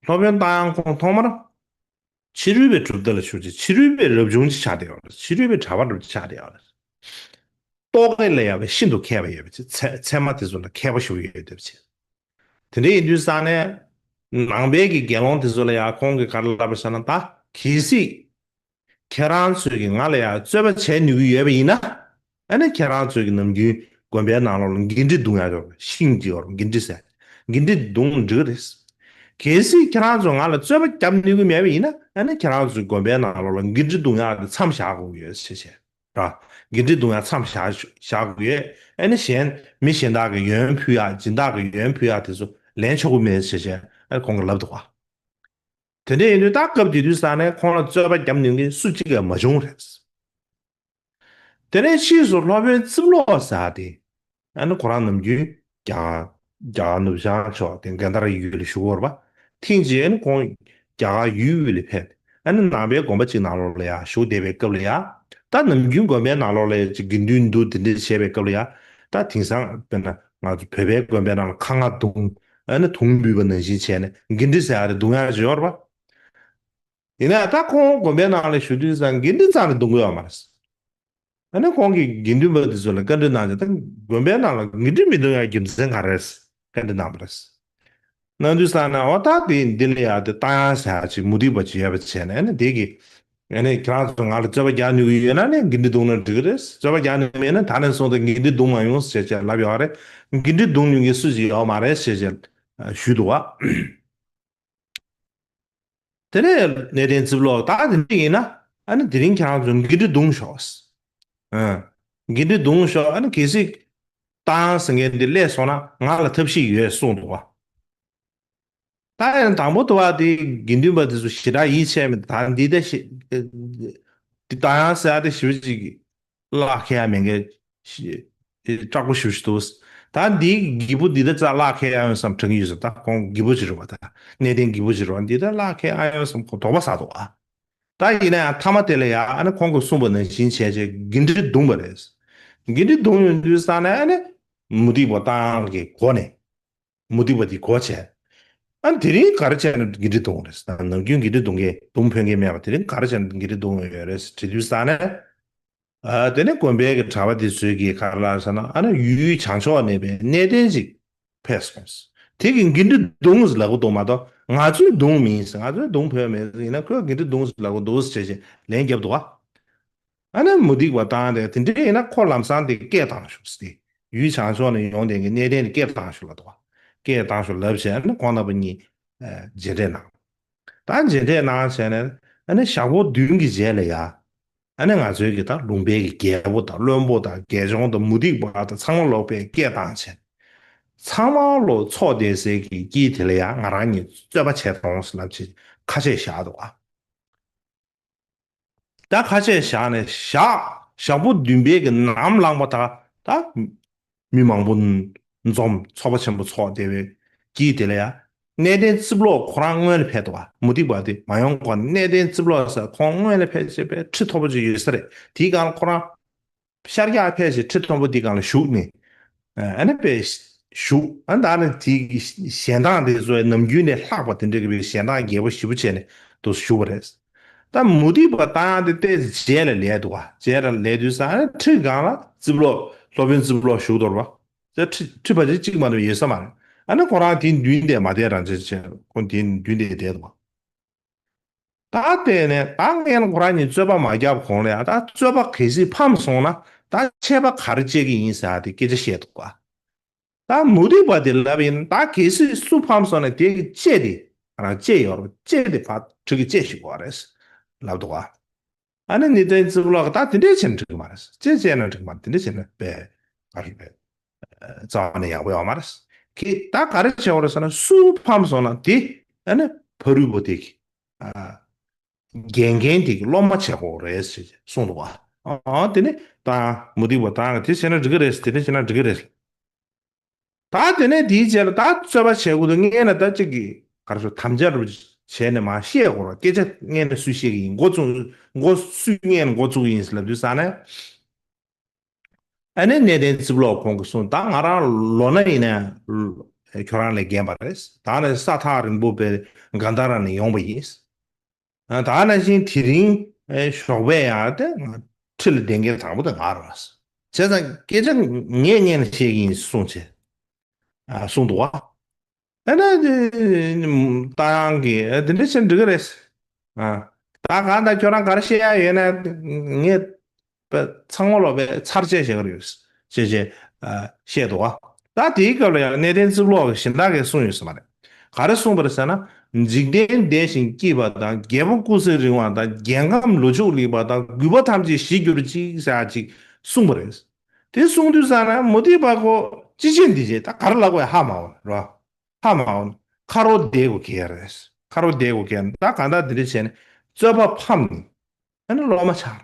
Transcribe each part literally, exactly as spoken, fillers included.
སློབ་དཔོན་རྟ་དབྱངས་ཁོང་ཐོག་མར་ཕྱི་རོལ་པའི་གྲུབ་མཐའ་ལ་ཞུགས་ཏེ། ཕྱི་རོལ་པའི་རབ་བྱུང་ཅིག་ཆགས་བསྡད་ཡོད་རེད། ཕྱི་རོལ་པའི་གྲྭ་པ་འདྲ་པོ་ཅིག་ཆགས་བསྡད་ཡོད་རེད། རྟོག་གེ་ལ་ཡང་ཤིན་ཏུ་མཁས་པ་ཡོད་པ་ཅིག་ཚད་ཚད་མ་དེ་ཚོ་ལ་མཁས་པ་ཞེ་པོ་ཡོད་བསྡད་པ་ཅིག་དེ་འདྲ་ཡིན་དུས་ཙང་ནས། ནང་པའི་གི་དགེ་སློང་དེ་ཚོ་ལ་ཡང་ཁོང་གིས་ག་རེ་ལབ་པ་ཟེར་ན། ད་གལ་སྲིད་ཁྱེད་རང་ཚོས་ཀྱིས་ང་ལ་ཡང་རྩོད་པ་བྱས་ནུས་ཀྱི་ཡོད་པ་ཡིན་ན། ཨ་ནི་ཁྱེད་རང་ཚོས་ཀྱིས་ནམ་རྒྱུན་དགོན་པའི་ནང་ལོགས་ལ་འགན་འཁྲི་བརྡུང་ཡག་ཡོད་རེད། ཤིང་གི་ཡོད་རེད། འགན་འཁྲི་ཟེར། འགན་འཁྲི་བརྡུང་འགྲིག་གི་རེད། གལ་སྲིད་ཁྱེད་རང་ཚོས་ང་ལ་རྩོད་པ་བརྒྱབ་ནུས་ཀྱི་མེད་པ་ཡིན་ན། ཨ་ནི་ཁྱེད་རང་ཚོས་དགོན་པའི་ནང་ལོགས་ལ་འགན་འཁྲི་བརྡུང་ཡག་དེ་མཚམས་བཞག་དགོས་ཀྱི་ཡོད་ཟེར་བྱས། ར། འགན་འཁྲི་བརྡུང་ཡག་མཚམས་བཞག་བཞག་དགོས་ཡོད། ཨ་ནི་གཞན་མི་གཞན་དག་གི་ཡོན་ཕུལ་ཡག་སྦྱིན་བདག་གི་ཡོན་ཕུལ་ཡག་དེ་ཚོ་ལེན་ཆོག་གི་མེད་ཟེར་བྱས། ཨ། ཁོང་གིས་ལབ་འདུག་བ། དེ་འདྲ་ཡིན་དུས་ད་སྐབས་དེ་དུས་ཙང་ནས་ཁོང་ལ་རྩོད་པ་བརྒྱབ་ནུས་མཁན་སུ་གཅིག་ཀྱང་མ་བྱུང་རེད། དེ་ནས་ཕྱིས་སུ་སློབ་དཔོན་རྩིབ་ལོགས་ཟེར་བ་དེ། ཨ་ནི་ཁོ་རང་ནམ་རྒྱུན་རྒྱ་གར་རྒྱ་གར་ནུབ་བྱང་ཕྱོགས་དེ་གན་དྷ་ར་ཡུལ་ལ་བཞུགས་ཡོད་རེད་པ། ཐེངས་གཅིག་ཨ་ནི་ཁོང་རྒྱ་གར་ཡུལ་དབུས་ལ་ཕེབས། ཨ་ནི་ནང་པའི་དགོན་པ་གཅིག་ནང་ལོགས་ལ་ཡང་བཞུགས་བསྡད་པའི་སྐབས་ལ་ཡང་། ད་ནམ་རྒྱུན་དགོན་པའི་ནང་ལོགས་ལ་ཡང་ཅིག་དགེ་འདུན་འདུ་དེ་འདྲ་བྱས་པའི་སྐབས་ལ་ཡང་། ད་དེང་སང་དཔེར་ན་ང་ཚོ་བོད་པའི་དགོན་པའི་ནང་ལ་ཁ་རྔ་བརྡུང་། ཨ་ནི་དུང་འབུད་པ་ནང་བཞིན་བྱས་ནས་འགན་འཁྲི་ཟེར་ཡག་དེ་བརྡུང་ཡག་ཅིག་ཡོད་རེད་པ། ཡིན་ན་ད་ཁོང་དགོན་པའི་ནང་ལ་བཞུགས་དུས་ཙང་འགན་འཁྲི་རྩ་ནས་བརྡུང་གི་ཡོད་མ་རེད། ཨ་ནི་ཁོང་གིས་དགེ་འདུན་པ་དེ་ཚོ་ལ་བཀའ་འདྲི་གནང་བྱས། ད་དགོན་པའི་ནང་ལ་འགན་འཁྲི་མི་བརྡུང་ཡག་རྒྱུ་མཚན་ག་རེ་རེད། བཀའ་འདྲི་གནང་བ་རེད། གནང་དུས་ཙང་ནས། འོ། ད་དེ་འདི་ལ་ཡང་དེ་རྟ་དབྱངས་ཟེར་ཡག་ཅིག་མུ་སྟེགས་པ་ཅིག་ཡོད་པ་བྱས་ནས། ཨ་ནི་དེ་གིས། ཨ་ནི་ཁྱེད་རང་ཚོ་ང་ལ་རྩོད་པ་རྒྱག་ནུས་ཀྱི་ཡོད་ན་ནི་འགན་འཁྲི་བརྡུང་ན་འགྲིག་གི་རེད། རྩོད་པ་རྒྱག་ནུས་མེད་ན་ད་ནས་བཟུང་སྟེ་འགན་འཁྲི་བརྡུང་མ་ཡོང་ཟེར་བྱས་ལབ་ཡོད་རེད། འགན་འཁྲི་བརྡུང་ནུས་མཁན་སུ་ཞིག་ཡོད་མ་རེད་ཟེར་བྱས་ཞུས་འདུག་བ། དེ་ནས་གནས་བརྟན་རྩིབ་ལོགས། ད་དེ་འདྲ་ཡིན་ན། ཨ་ནི་དེ་རིང་ཁྱེད་རང་ཚོ་འགན་འཁྲི་བརྡུང་ཤོག་ཨ། འགན་འཁྲི་བརྡུང་ཤོག་ཨ་ནི་གལ་སྲིད་རྟ་དབྱངས་ཟེར་མཁན་འདི་སླེབས་སོང་ན་ང་ལ་ཐབས་ཤེས་ཡོད་གསུངས་འདུག་བ། ད་ཡང་དང་པོ་དུ་བ་དེ་དགེ་འདུན་པ་དེ་ཚོ་ཞེ་དྲག་ཡིད་ཆེས་མེད། ད་འདི་ད་ཞེ། འདི་རྟ་དབྱངས་ཟེར་ཡག་དེ་ཞེ་པོ་ཅིག་གླགས་ཁེལ་ཡག་མེད་མཁན་ཞེ། སྐྲག་པོ་ཞེ་པོ་ཞིག་འདུག་ད་འདིའི་རྒད་པོ་འདི་ད་ཙག་གླགས་ཁེལ་ཡག་ཡོང་བསམ་དྲན་གྱི་ཡོད་ཟེར། ད་ཁོང་རྒད་པོ་ཅིག་རེད་བ། ད་གནས་བརྟན་རྒད་པོ་ཅིག་རེད་བ། འདི་ད་གླགས་ཁེལ་ཡག་ཡོང་བསམ་ཁོ་དོགས་པ་ཟ་འདུག་ཨ། ད་ཡིན་ན་ཡང་མཐའ་མ་དེ་ལ་ཡང་། ཨ་ནི་ཁོང་གིས་གསུངས་པ་ནང་བཞིན་བྱས་བྱས་འགན་འཁྲི་བརྡུངས་པ་རེད། འགན་འཁྲི་བརྡུངས་ཡོང་དུས་ཙང་ནས། ཨ་ནི་མུ་སྟེགས་པ་རྟ་དབྱངས་ཀྱིས་གོ་ནས། མུ་སྟེགས་པ་དེ་གོ་བྱས། ཨ་ནི་དེ་རིང་ག་རེ་བྱས་ནས་འགན་འཁྲི་བརྡུངས་རེད། ནམ་རྒྱུན་འགན་འཁྲི་བརྡུངས་མཁན། བརྡུངས་ཕོད་མཁན་མེད་པ། དེ་རིང་ག་རེ་བྱས་ནས་འགན་འཁྲི་བརྡུངས་ཡོད་རེད་དྲིས་དུས་ཙང་ནས། ཨ། དེ་ནས་དགོན་པའི་གི་གྲྭ་པ་དེ་ཚོས་ཀྱིས་ག་རེ་ལབ་ཟེར་ན། ཨ་ནི་ཡུལ་བྱང་ཕྱོགས་ནས་པའི་གནས་བརྟན་ཅིག་ཕེབས་སོང་། དེ་གིས་འགན་འཁྲི་བརྡུངས་ཟེར་ལབ་ཀྱི་འདུག་མ་གཏོགས་ང་ཚོས་བརྡུངས་མིན་ཟེར། ང་ཚོས་བརྡུངས་ཕོད་མེད་ཟེར། ཡིན་ན་ཁོས་འགན་འཁྲི་བརྡུངས་ཟེར་ལབ་ཀྱི་འདུག་ཟེར་བྱས་ལན་བརྒྱབ་འདུག་བ། ཨ་ནི་མུ་སྟེགས་པ་རྟ་དབྱངས་དེ། དེ་འདྲ་ཡིན་ན་ཁོ་ལམ་སང་དེ་སྐད་བཏང་ཤོག་ཟེར་ཏེ། ཡུལ་བྱང་ཕྱོགས་ནས་ཡོང་བསྡད་མཁན་གནས་བརྟན་དེ་སྐད་བཏང་ཤོག་ལབ་འདུག་བ། སྐད་བཏང་ཤོག་ལབ་བྱས། ཨ་ནི་ཁོང་རྣམ་པ་གཉིས། ཨ། མཇལ་འཕྲད་གནང་། ད་མཇལ་འཕྲད་གནང་བྱས་ནས། ཨ་ནི་ཞག་པོ་བདུན་གྱི་རྗེས་ལ་ཡ། ཨ་ནི་ང་ཚོའི་གི་ད་ལུང་པའི་གི་རྒྱལ་པོ་དང་བློན་པོ་དང་དགེ་སྦྱོང་དང་མུ་སྟེགས་པ་དང་ཚང་མ་ལོག་པའི་སྐད་བཏང་བྱས། ཚང་མ་ལོག་ཚོགས་བསྡད་སའི་གི་དཀྱིལ་དེ་ལ་ཡ་ང་རང་གཉིས་རྩོད་པ་བྱེད་དང་ཟེར་ལབ་བྱས་ཁ་ཆད་བཞག་འདུག་བ། ད་ཁ་ཆད་བཞག་ནས་ཞག་ཞག་པོ་བདུན་པའི་གི་ནམ་ལངས་པ་དང་། ད་མི་མང་པོ་འཛོམས། ཚོགས་པ་ཆེན་པོ་ཚོགས་བསྡད་པའི་དཀྱིལ་དེ་ལ་ཡ། གནས་བརྟན་རྩིབ་ལོགས་ཁོ་རང་སྔོན་ལ་ཕེབས་འདུག་བ། མུ་སྟེགས་པ་དེ་མ་ཡོང་གོང་ནས་གནས་བརྟན་རྩིབ་ལོགས་ཟེར་ཁོང་སྔོན་ལ་ཕེབས་བྱས་པའི་ཁྲི་མཐོ་པོ་ཅིག་ཡོད་ས་རེད། དེའི་སྒང་ལ་ཁོ་རང་ཤར་རྒྱག་ཕེབས་བྱས་ཁྲི་མཐོན་པོ་འདི་སྒང་ལ་བཞུགས་ནས། ཨ་ནི་དཔེ་བཞུགས། ཨ་ནི་ད་ནི་དེའི་གཞལ་མདངས་དེ་ཚོ་ནམ་རྒྱུན་ནས་ལྷག་པ་དེ་འདྲ་གི་བའི་གཞལ་མདངས་རྒྱས་པོ་ཞེ་པོ་བྱས་ནས་འདུག་བཞུགས་པ་རེད། ད་མུ་སྟེགས་པ་རྟ་དབྱངས་དེ་ཏོག་ཙམ་རྗེས་ལ་སླེབས་འདུག་བ། རྗེས་ལ་སླེབས་དུས་ཙང་ཨ་ནི་ཁྲི་སྒང་ལ་རྩིབ་ལོགས། སློབ་དཔོན་རྩིབ་ལོགས་བཞུགས་འདུག་བ། ད་ཁྲི་ཁྲི་ཕལ་ཆེར་གཅིག་མ་གཏོགས་ཡོད་ས་མ་རེད། ཨ་ནི་ཁོ་རང་དེའི་མདུན་དེ་མ་བསྡད་རང་བྱས་བྱས། ཁོ་དེའི་མདུན་དེ་བསྡད་འདུག་བ། ད་བལྟས་ནས་ད་སྔོན་ལ་ཁོ་རང་གཉིས་རྩོད་པ་མ་བརྒྱབ་གོང་ལ་ཡ། ད་རྩོད་པ་གལ་སྲིད་ཕམ་སོང་ན་ད་ཆད་པ་ག་རེ་གཅོད་ཀྱི་ཡིན་ཟེར་ཏེ་སྐད་ཆ་བཤད་འདུག་ག། ད་མུ་སྟེགས་པ་དེ་ལབ་ཡིན། ད་གལ་སྲིད་སུ་ཕམ་སོང་ན་དེ་གི་གཅོད་དེ་ང་རང་གཅོད་ཡོད་རེད། གཅོད་དེ་ཕར་ཁྲི་གི་གཅོད་ཞུ་དགོས་རེད་ལབ་འདུག་ག། ཨ་ནི་གནས་བརྟན་རྩིབ་ལོགས་ཀྱིས་ད་དེ་འདྲས་བྱས་ན་འགྲིག་གི་མ་རེད། གཅོད་བྱས་ན་འགྲིག་གི་མ་རེད། དེ་འདྲས་བྱས་ན་དཔེ་ག་རེ་རེད། རྩ་བ་ནས་ཡག་པོ་ཡོད་མ་རེད། ཁྱེད་ད་ག་རེ་བྱེད་དགོས་རེད་ཟེར་ན། སུ་ཕམ་སོང་ན་དེ་ཨ་ནི་ཕ་རོལ་པོ་དེ་གི། ཨ། འགལ་མཁན་དེ་གི་སློབ་མ་བྱེད་དགོས་རེད་ཟེར་གསུངས་འདུག་བ། ཨ། དེ་ནས་ད་མུ་སྟེགས་པ་རྟ་དབྱངས་དེ་བྱས་ན་འགྲིག་གི་རེད། དེ་འདྲ་བྱས་ན་འགྲིག་གི་རེད། ད་དེ་ནས་དེའི་རྗེས་ལ་ད་རྩོད་པ་བྱེད་དགོས་དུས་སྔོན་ལ་ད་ཅིག་གི་ག་རེ་ཟེར། དམ་བཅའ་རུ་བྱས་ནས་མར་བཤད་དགོས་རེད། སྐད་ཆ་སྔོན་ལ་སུས་བཤད་ཀྱི་ཡིན། འགོ་བཙུགས། འགོ་སུས་སྔོན་ལ་འགོ་བཙུགས་ཀྱི་ཡིན་ཟེར་ལབ་དུས་ཙང་ནས། ཨ་ནི་གནས་བརྟན་རྩིབ་ལོགས་ཁོང་གིས་གསུངས། ད་ང་རང་ལོ་ན་ཡིན་ན་ ཁྱོད་རང་ལས་རྒན་པ་རེད། ད་ནི་ས་ཐག་རིང་པོ་པའི་གན་དྷ་ར་ནས་ཡོང་བ་ཡིན། ཨ། ད་ནང་བཞིན་དེ་རིང་ཨེ་ཞོགས་པ་ཡང་དེ་ཁྲི་ལ་བསྡད་མཁན་དང་པོ་དེ་ང་རེད། བྱས་ཙང་སྐད་ཆ་ངས་སྙན་ལ་བཤད་ཀྱི་ཡིན་གསུངས་བྱས། ཨ། གསུངས་འདུག་བ། ཨ་ནི་དེ་ཏང་གི་ཨ་དེ་འདྲ་བྱས་འགྲིག་གི་རེད། ཨ། ད་གང་ལྟར་ཁྱོད་རང་ག་རེ་བཤད་ཡ་ཡོད་ན་ངས་པ་ཚང་མ་ལོག་པའི་ཚར་བཅད་བྱེད་ཀྱི་རེད། ཅེས་བྱས་ཨ་བཤད་འདུག་བ། ད་དེའི་སྐབས་ལ་ཡང་གནས་བརྟན་རྩིབ་ལོག་གི་གཞན་དག་གིས་གསུངས་ཡོད་ས་མ་རེད། ག་རེ་གསུངས་པ་རེད་ཟེར་ན། འཇིག་རྟེན་བདེ་ཞིང་སྐྱིད་པ་དང་། རྒྱལ་པོ་སྐུ་ཚེ་རིང་བ་དང་། རྒྱལ་ཁམས་ལོ་མཆོག་ལེགས་པ་དང་། རྒུད་པ་ཐམས་ཅད་ཞི་གྱུར་ཅིག་ཟེར་ཡ་ཅིག་གསུངས་པ་རེད། དེ་གསུངས་དུས་ཙ་ན་མུ་སྟེགས་པ་ཁོ་ཅི་བྱེད་འདི་བྱེད་ད་ག་རེ་ལབ་དགོས་ཡ་ཧ་མ་གོ་ར། ཧ་མ་གོ་ཁ་རོག་བསྡད་དགོས་གལ་རེད། ཁ་རོག་བསྡད་དགོས་གལ་ད་གང་ལྟར་འདི་འདྲ་བྱས་ནས་རྩོད་པ་ཕམ་ནས་ཨ་ནི་སློབ་མ་ཆགས།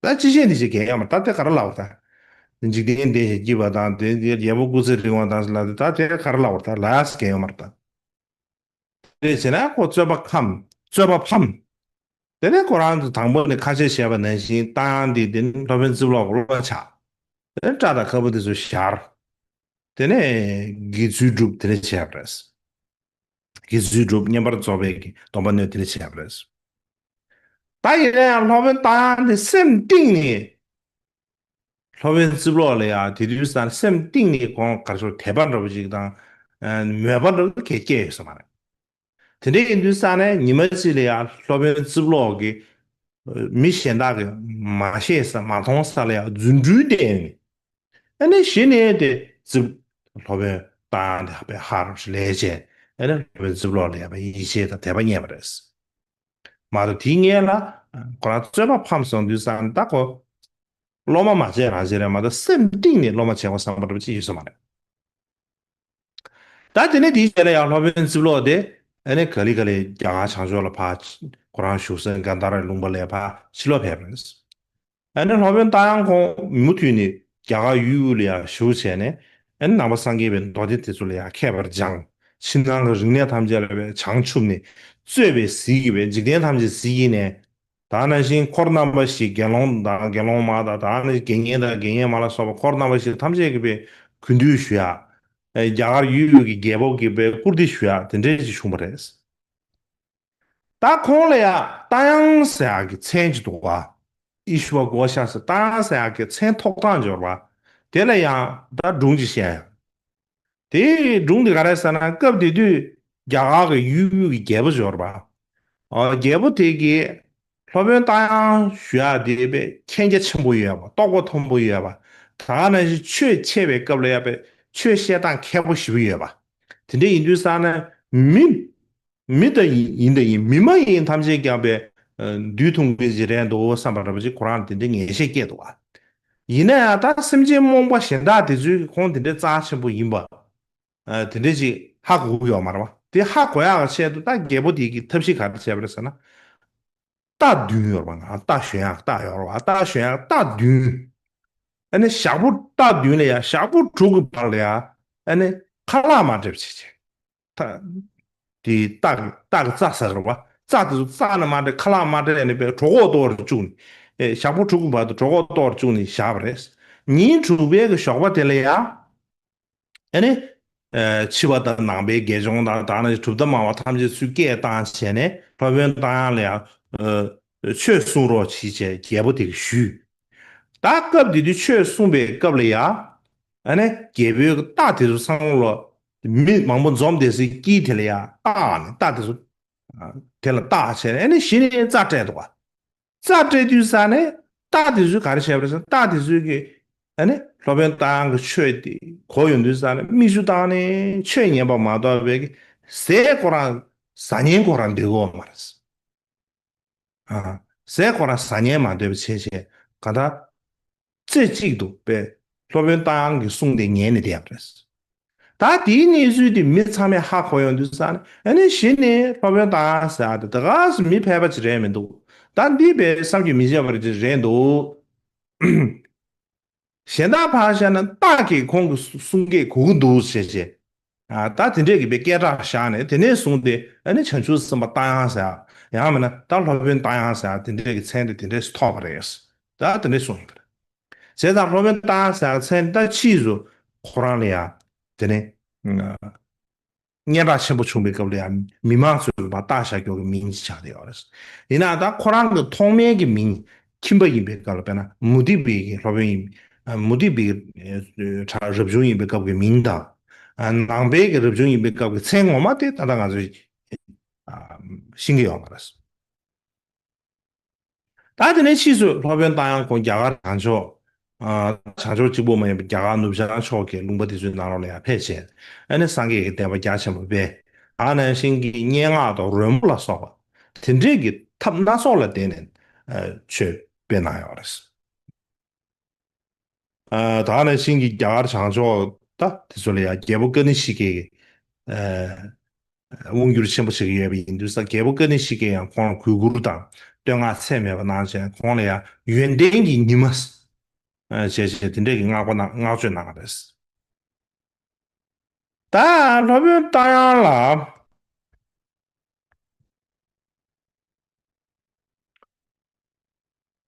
ད་ཅི་བཤད་འདི་བཤད་གལ་ཡོད་མ་རེད། ད་དེ་ག་རེ་ལབ་ད། འཇིག་རྟེན་བདེ་ཞིང་སྐྱིད་པ་དང་དེ་རྒྱལ་པོ་སྐུ་ཚེ་རིང་བ་དང་ལབ་དེ་ད་དེ་ག་རེ་ལབ་ད་ལབ་ཡ་གལ་ཡོད་མ་རེད་ད། དེ་བྱས་ན་ཁོ་རྩོད་པ་ཁམས་རྩོད་པ་ཕམ། དེ་ནས་ཁོ་རང་ཚོ་དང་པོ་ནས་ཁ་ཆད་བྱས་པ་ནང་བཞིན་ཏང་ཡང་འདི་དེ་ནི་སློབ་དཔོན་རྩིབ་ལོག་གི་སློབ་མ་ཆགས། དེ་ནས་སྐྲ་དང་ཁ་སྤུ་དེ་ཚོ་བཞར། དེ་ནས་དགེ་ཚུལ་སྒྲུབ་དེ་ནས་བྱས་པ་རེད། དགེ་ཚུལ་སྒྲུབ་བསྙེན་པར་རྫོགས་པའི་གི་སྡོམ་པ་ནོད་དེ་ནས་བྱས་པ་རེད། ད་ཡིན་ན་ཡང་སློབ་དཔོན་ཏང་ཡང་དེ་སེམས་གཏིང་ནས་སློབ་དཔོན་རྩིབ་ལོག་ལ་ཡང་དེ་དུས་ཙང་སེམས་གཏིང་ནས་ཁོང་ག་རེ་ཟེར་དད་པ་འདྲ་པོ་ཅིག་དང་ཨ་མོས་པ་འདྲ་པོ་གས་སྐྱེས་ཡོད་ས་མ་རེད། དེ་འདྲ་ཡིན་དུས་ཙང་ནས་ཉི་མ་གཅིག་ལ་ཡང་སློབ་དཔོན་རྩིབ་ལོག་གིས་མི་གཞན་དག་གིས་མ་ཤེས་ས་མ་མཐོང་ས་ལ་ཡང་རྫུ་འཕྲུལ་བསྟན་ནས། ཨ་ནི་གཞི་ནས་དེ་རྩིབ་སློབ་དཔོན་ཏང་ཡང་དེ་ཧ་པའི་ཧ་རུ་ལས་བྱས་ཨ་ནི་སློབ་དཔོན་རྩིབ་ལོག་ལ་ཡང་ཡིད་ཆེས་དང་དད་པ་རྙེད་པ་རེད། མ་གཏོགས་དེའི་སྔོན་ལ་ཁོ་རང་རྩོད་པ་ཕམ་སོང་དུས་ཙང་ད་ཁོ་སློབ་མ་མ་བྱས་རང་བྱས་རེད་མ་གཏོགས་སེམས་གཏིང་ནས་སློབ་མ་བྱས་པ་བསམ་པ་འདྲ་པོ་ཅིག་ཡོད་ས་མ་རེད། ད་དེ་ནས་དེའི་རྗེས་ལ་ཡང་སློབ་དཔོན་རྩིབ་ལོག་དེ་ཨ་ནི་ག་ལེ་ག་ལེ་རྒྱ་གར་བྱང་ཕྱོགས་ལ་ཕར་ཁོ་རང་བཞུགས་སའི་གན་དྷ་རའི་ལུང་པ་ལ་ཕར་ཕྱིར་ལོག་ཕེབས་པ་རེད། ཨ་ནི་སློབ་དཔོན་ཏང་ཡང་ཁོང་མུ་མཐུད་ནས་རྒྱ་གར་ཡུལ་དབུས་ལ་ཡང་བཞུགས་བྱས་ནས་ཨ་ནི་ནང་པ་སངས་རྒྱས་པའི་མདོ་སྡེ་དེ་ཚོ་ལ་ཡང་མཁས་པར་སྦྱངས། ཕྱི་ནང་གི་རིག་གནས་ཐམས་ཅད་ལ་བྱང་ཆུབ་ནས་རྩོད་པའི་ཟིལ་གྱིས་འབད་འཇིག་རྟེན་ཐམས་ཅད་ཟིལ་གྱིས་ནས། ད་ནང་བཞིན་འཁོར་རྣམ་པ་བཞི་དགེ་སློང་དང་དགེ་སློང་མ་དང་ད་ནི་དགེ་བསྙེན་དང་དགེ་བསྙེན་མ་ལ་སོགས་པ་འཁོར་རྣམ་པ་བཞི་ཐམས་ཅད་ཀྱིས་པའི་གུས་འདུད་ཞུ་ཡ། ཨེ་རྒྱ་གར་ཡུལ་ཡུལ་གྱི་རྒྱལ་པོ་གིས་པའི་བཀུར་སྟི་ཞུ་ཡ་དེ་འདྲས་ཅིག་བྱུང་བ་རེད། ད་ཁོང་ལ་ཡ་ཏང་ཡང་ཟེར་ཡ་གི་མཚན་ཅིག་འདུག་བ། ཨི་ཤྭ་གོ་ཤ་ཟེར་ཏང་ཡང་ཟེར་ཡ་གི་མཚན་ཐོགས་སྟངས་འབྱོར་བ། དེ་ལ་ཡང་ད་སྒྲུང་ཅིག་བཤད་ཡ། དེའི་སྒྲུང་དེ་ག་རེ་ཟེར་ན་སྐབས་དེ་དུས་རྒྱ་གར་གྱི་ཡུལ་ཡུལ་གྱི་རྒྱལ་པོ་ཡོད་རེད་པ། ཨ་རྒྱལ་པོ་དེ་གིས་སློབ་དཔོན་ཏང་ཡང་ཞུ་ཡག་དེ་པའི་མཁྱེན་རྒྱ་ཆེན་པོ་ཡོད་པ་རྟོགས་པ་མཐོན་པོ་ཡོད་པ། ད་ག་ནང་བཞིན་ཆོས་འཆད་པའི་སྐབས་ལ་ཡ་པའི་ཆོས་བཤད་སྟངས་མཁས་པོ་ཞེ་པོ་ཡོད་པ། དེ་འདྲ་ཡིན་དུས་ཙང་ན་མི་མི་ད་ཡིན་ཡིན་ད་ཡིན་མི་མ་ཡིན་ཐམས་ཅད་ཀྱང་པའི་ཨ་འདུལ་ཐུབ་མཁན་ཞིག་རེད་འདུག་བསམ་པ་འདྲ་པོ་ཅིག་ཁོ་རང་ལ་དེ་འདྲའི་ངེས་ཤེས་སྐྱེས་འདུག་བ། ཡིན་ན་ཡང་ད་སེམས་ཅན་རྨོངས་པ་གཞན་དག་དེ་ཚོའི་ཁོང་དེ་འདྲའི་རྩ་ཆེན་པོ་ཡིན་པ། ཨ་དེ་འདྲ་ཅིག་ཧ་གོ་གི་ཡོད་མ་རེད་བ། དེ་ཧ་གོ་ཡག་གི་ཆེད་དུ་ད་རྒྱལ་པོ་དེ་གིས་ཐབས་ཤེས་ག་རེ་བྱས་པ་རེད་ཟེར་ན། རྟ་བདུན་ཡོད་རེད་བ། ང་རྟ་ཞོན་ཡག་རྟ་ཡོད་རེད་བ། རྟ་ཞོན་ཡག་རྟ་བདུན། ཨ་ནི་ཞག་པོ་རྟ་བདུན་ལ་ཡ་ཞག་པོ་དྲུག་གི་བར་ལ་ཡ་ཨ་ནི་ཁ་ལག་མ་སྤྲད་པ་བྱས་བྱས། ད་དེ་རྟ་གི་རྟ་གི་རྩྭ་ཟ་གི་རེད་བ། རྩྭ་དེ་ཚོ་རྩྭ་ནས་མ་སྤྲད་ཁ་ལག་མ་སྤྲད་ནས་པའི་གྲོད་ཁོག་ལྟོགས་རུ་བཅུག་ནས། ཨེ་ཞག་པོ་དྲུག་གི་བར་དུ་གྲོད་ཁོག་ལྟོགས་རུ་བཅུག་ནས་བཞག་པ་རེད། ཉིན་དྲུག་པའི་གི་ཞོགས་པ་དེ་ལ་ཡ། ཨ་ནི། ཨེ་ཕྱི་པ་དང་ནང་པའི་དགེ་སྦྱོང་དང་ད་ནི་གྲུབ་མཐའ་སྨྲ་བ་ཐམས་ཅད་ཚུར་སྐད་བཏང་བྱས་ནས་སློབ་དཔོན་ཏང་ཡང་ལ་ཡ། ཨེ་ཆོས་གསུང་རོགས་གྱིས་བྱས་རྒྱལ་པོ་དེ་གིས་ཞུས། ད་སྐབས་དེ་དུས་ཆོས་གསུངས་པའི་སྐབས་ལ་ཡ། ཨ་ནི་རྒྱལ་པོའི་རྟ་དེ་ཚོ་ཚང་མ་ལ་མི་མང་པོ་འཛོམས་བསྡད་སའི་དཀྱིལ་དེ་ལ་ཡ་བཏགས་ནས་རྟ་དེ་ཚོ་དེ་ལ་བཏགས་བྱས་ནས་ཨ་ནི་གཞི་ནས་རྩྭ་སྤྲད་འདུག་བ། རྩྭ་སྤྲད་དུས་ཙ་ནས་རྟ་དེ་ཚོས་ག་རེ་བྱས་པ་རེད་ཟེར་ན་རྟ་དེ་ཚོས་ཀྱི་ཨ་ནི་སློབ་དཔོན་ཏང་ཡང་གི་ཆོས་དེ་གོ་ཡོང་དུས་ཙ་ནས་མིག་ཆུ་བཏང་ནས་ཆོས་ཉན་པ་མ་གཏོགས་པའི་གི་ཟས་ཁོ་རང་ཟ་ཉན་ཁོ་རང་འདོད་གོ་མ་རེད། ཨ་ཟས་ཁོ་རང་ཟ་ཉན་མ་འདོད་པ་བྱས་བྱས་ག་ད་རྩེ་གཅིག་ཏུ་པའི་སློབ་དཔོན་ཏང་ཡང་གི་གསུང་དེ་ཉན་ནས་བསྡད་པ་རེད། ད་དེའི་གནས་ཚུལ་དེ་མི་ཚང་མས་ཧ་གོ་ཡོང་དུས་ཙང་ནས་ཨ་ནི་གཞི་ནས་སློབ་དཔོན་ཏང་ཡང་ཟེར་ཡ་དེ་ད་ག་སེ་མི་ཕལ་པ་ཅིག་རེད་མི་འདུག་ད་འདི་པའི་བསམ་གྱིས་མི་ཁྱབ་པ་ཅིག་རེད་འདུག་གཞན་དག་ཕར་བཞག་ན་རྟ་གིས་ཁོང་གི་གསུང་སྐད་གོ་གི་འདུག་ཟེར་བྱས། ཨ་ད་དེ་འདྲས་ཀྱི་པའི་སྐད་གྲགས་བཞག་ནས་དེ་ནས་བཟུང་སྟེ་ཨ་ནི་བྱང་ཆུབ་སེམས་དཔའ་ཏང་ཡང་ཟེར་ཡ། ཡང་མིན་ན་ད་སློབ་དཔོན་ཏང་ཡང་ཟེར་ཡ་དེ་འདྲས་ཀྱི་མཚན་དེ་དེ་འདྲས་སུ་ཐོགས་པ་རེད། ད་དེ་འདྲས་གསུངས་ཡོད་པ་རེད། བྱས་ཙང་སློབ་དཔོན་ཏང་ཡང་ཟེར་ཡ་མཚན་ད་ཕྱིས་སུ་ཁོ་རང་ལ་ཡ་དེ་ནས་ སྙན་གྲགས་ཆེན་པོ་བྱུང་བའི་སྐབས་ལ་ཡང་མི་མང་ཚོས་མར་བཏགས་བཞག་རྒྱུ་གི་མིང་ཅིག་ཆགས་བསྡད་ཡོད་རེད། ཡིན་ནའང་ད་ཁོ་རང་གི་ཐོག་མའི་གི་མིང་ཁྱིམ་པ་ཡིན་པའི་སྐབས་ལ། དཔེར་ན་མུ་སྟེགས་པའི་གི་སློབ་དཔོན་ཡིན། ཨ། མུ་སྟེགས་པའི་གི་ཨ་རབ་བྱུང་ཡིན་པའི་སྐབས་ཀྱི་མིང་དང་། ཨ། ནང་པའི་གི་རབ་བྱུང་ཡིན་པའི་སྐབས་ཀྱི་མཚན་ངོ་མ་དེ་ད་ལྟ་ང་ཚོས་ཨ་ཤེས་ཀྱི་ཡོད་མ་རེད། ད་དེ་ནས་ཕྱིས་སུ་སློབ་དཔོན་རྟ་དབྱངས་ཁོང་རྒྱ་གར་བྱང་ཕྱོགས། ཨ། བྱང་ཕྱོགས་གཅིག་པུ་མ་ཡིན་པར་རྒྱ་གར་ནུབ་བྱང་ཕྱོགས་ཀྱི་ལུང་པ་དེ་ཚོའི་ནང་ལོགས་ལ་ཡང་ཕེབས་བྱས། ཨ་ནི་སངས་རྒྱས་ཀྱི་བསྟན་པ་རྒྱ་ཆེན་པོ་སྤེལ། ད་ནང་བཞིན་གྱི་སྙན་ངག་དང་རོལ་མོ་ལ་སོགས་པ་དེ་འདྲས་ཀྱི་ཐབས་སྣ་ཚོགས་ལ་བརྟེན་ནས། ཨ། ཆོས་སྤེལ་གནང་ཡོད་རེད། ཨ། ད་ནང་བཞིན་གྱི་རྒྱ་གར་བྱང་ཕྱོགས་ད་དེ་ཚོ་ལ་ཡང་རྒྱལ་པོ་ཀ་ཎི་ཤི་ཀའི། ཨ། དབང་བསྒྱུར་ཆེན་པོ་བྱེད་ཀྱི་ཡོད་པ་ཡིན་དུས་ཙང་། རྒྱལ་པོ་ཀ་ཎི་ཤི་ཀས་ཡང་ཁོང་ལ་གུས་བཀུར་དང་བསྟོད་བསྔགས་ཚད་མེད་པ་གནང་བྱས། ཁོང་ལ་ཡང་ཡོན་ཏན་གྱི་ཉི་མ་ཞེས་བྱས་དེ་འདྲས་ཀྱི་བསྔགས་པ་གནང་། བསྔགས་བརྗོད་གནང་བ་རེད། ད་སློབ་དཔོན་རྟ་དབྱངས་ལ།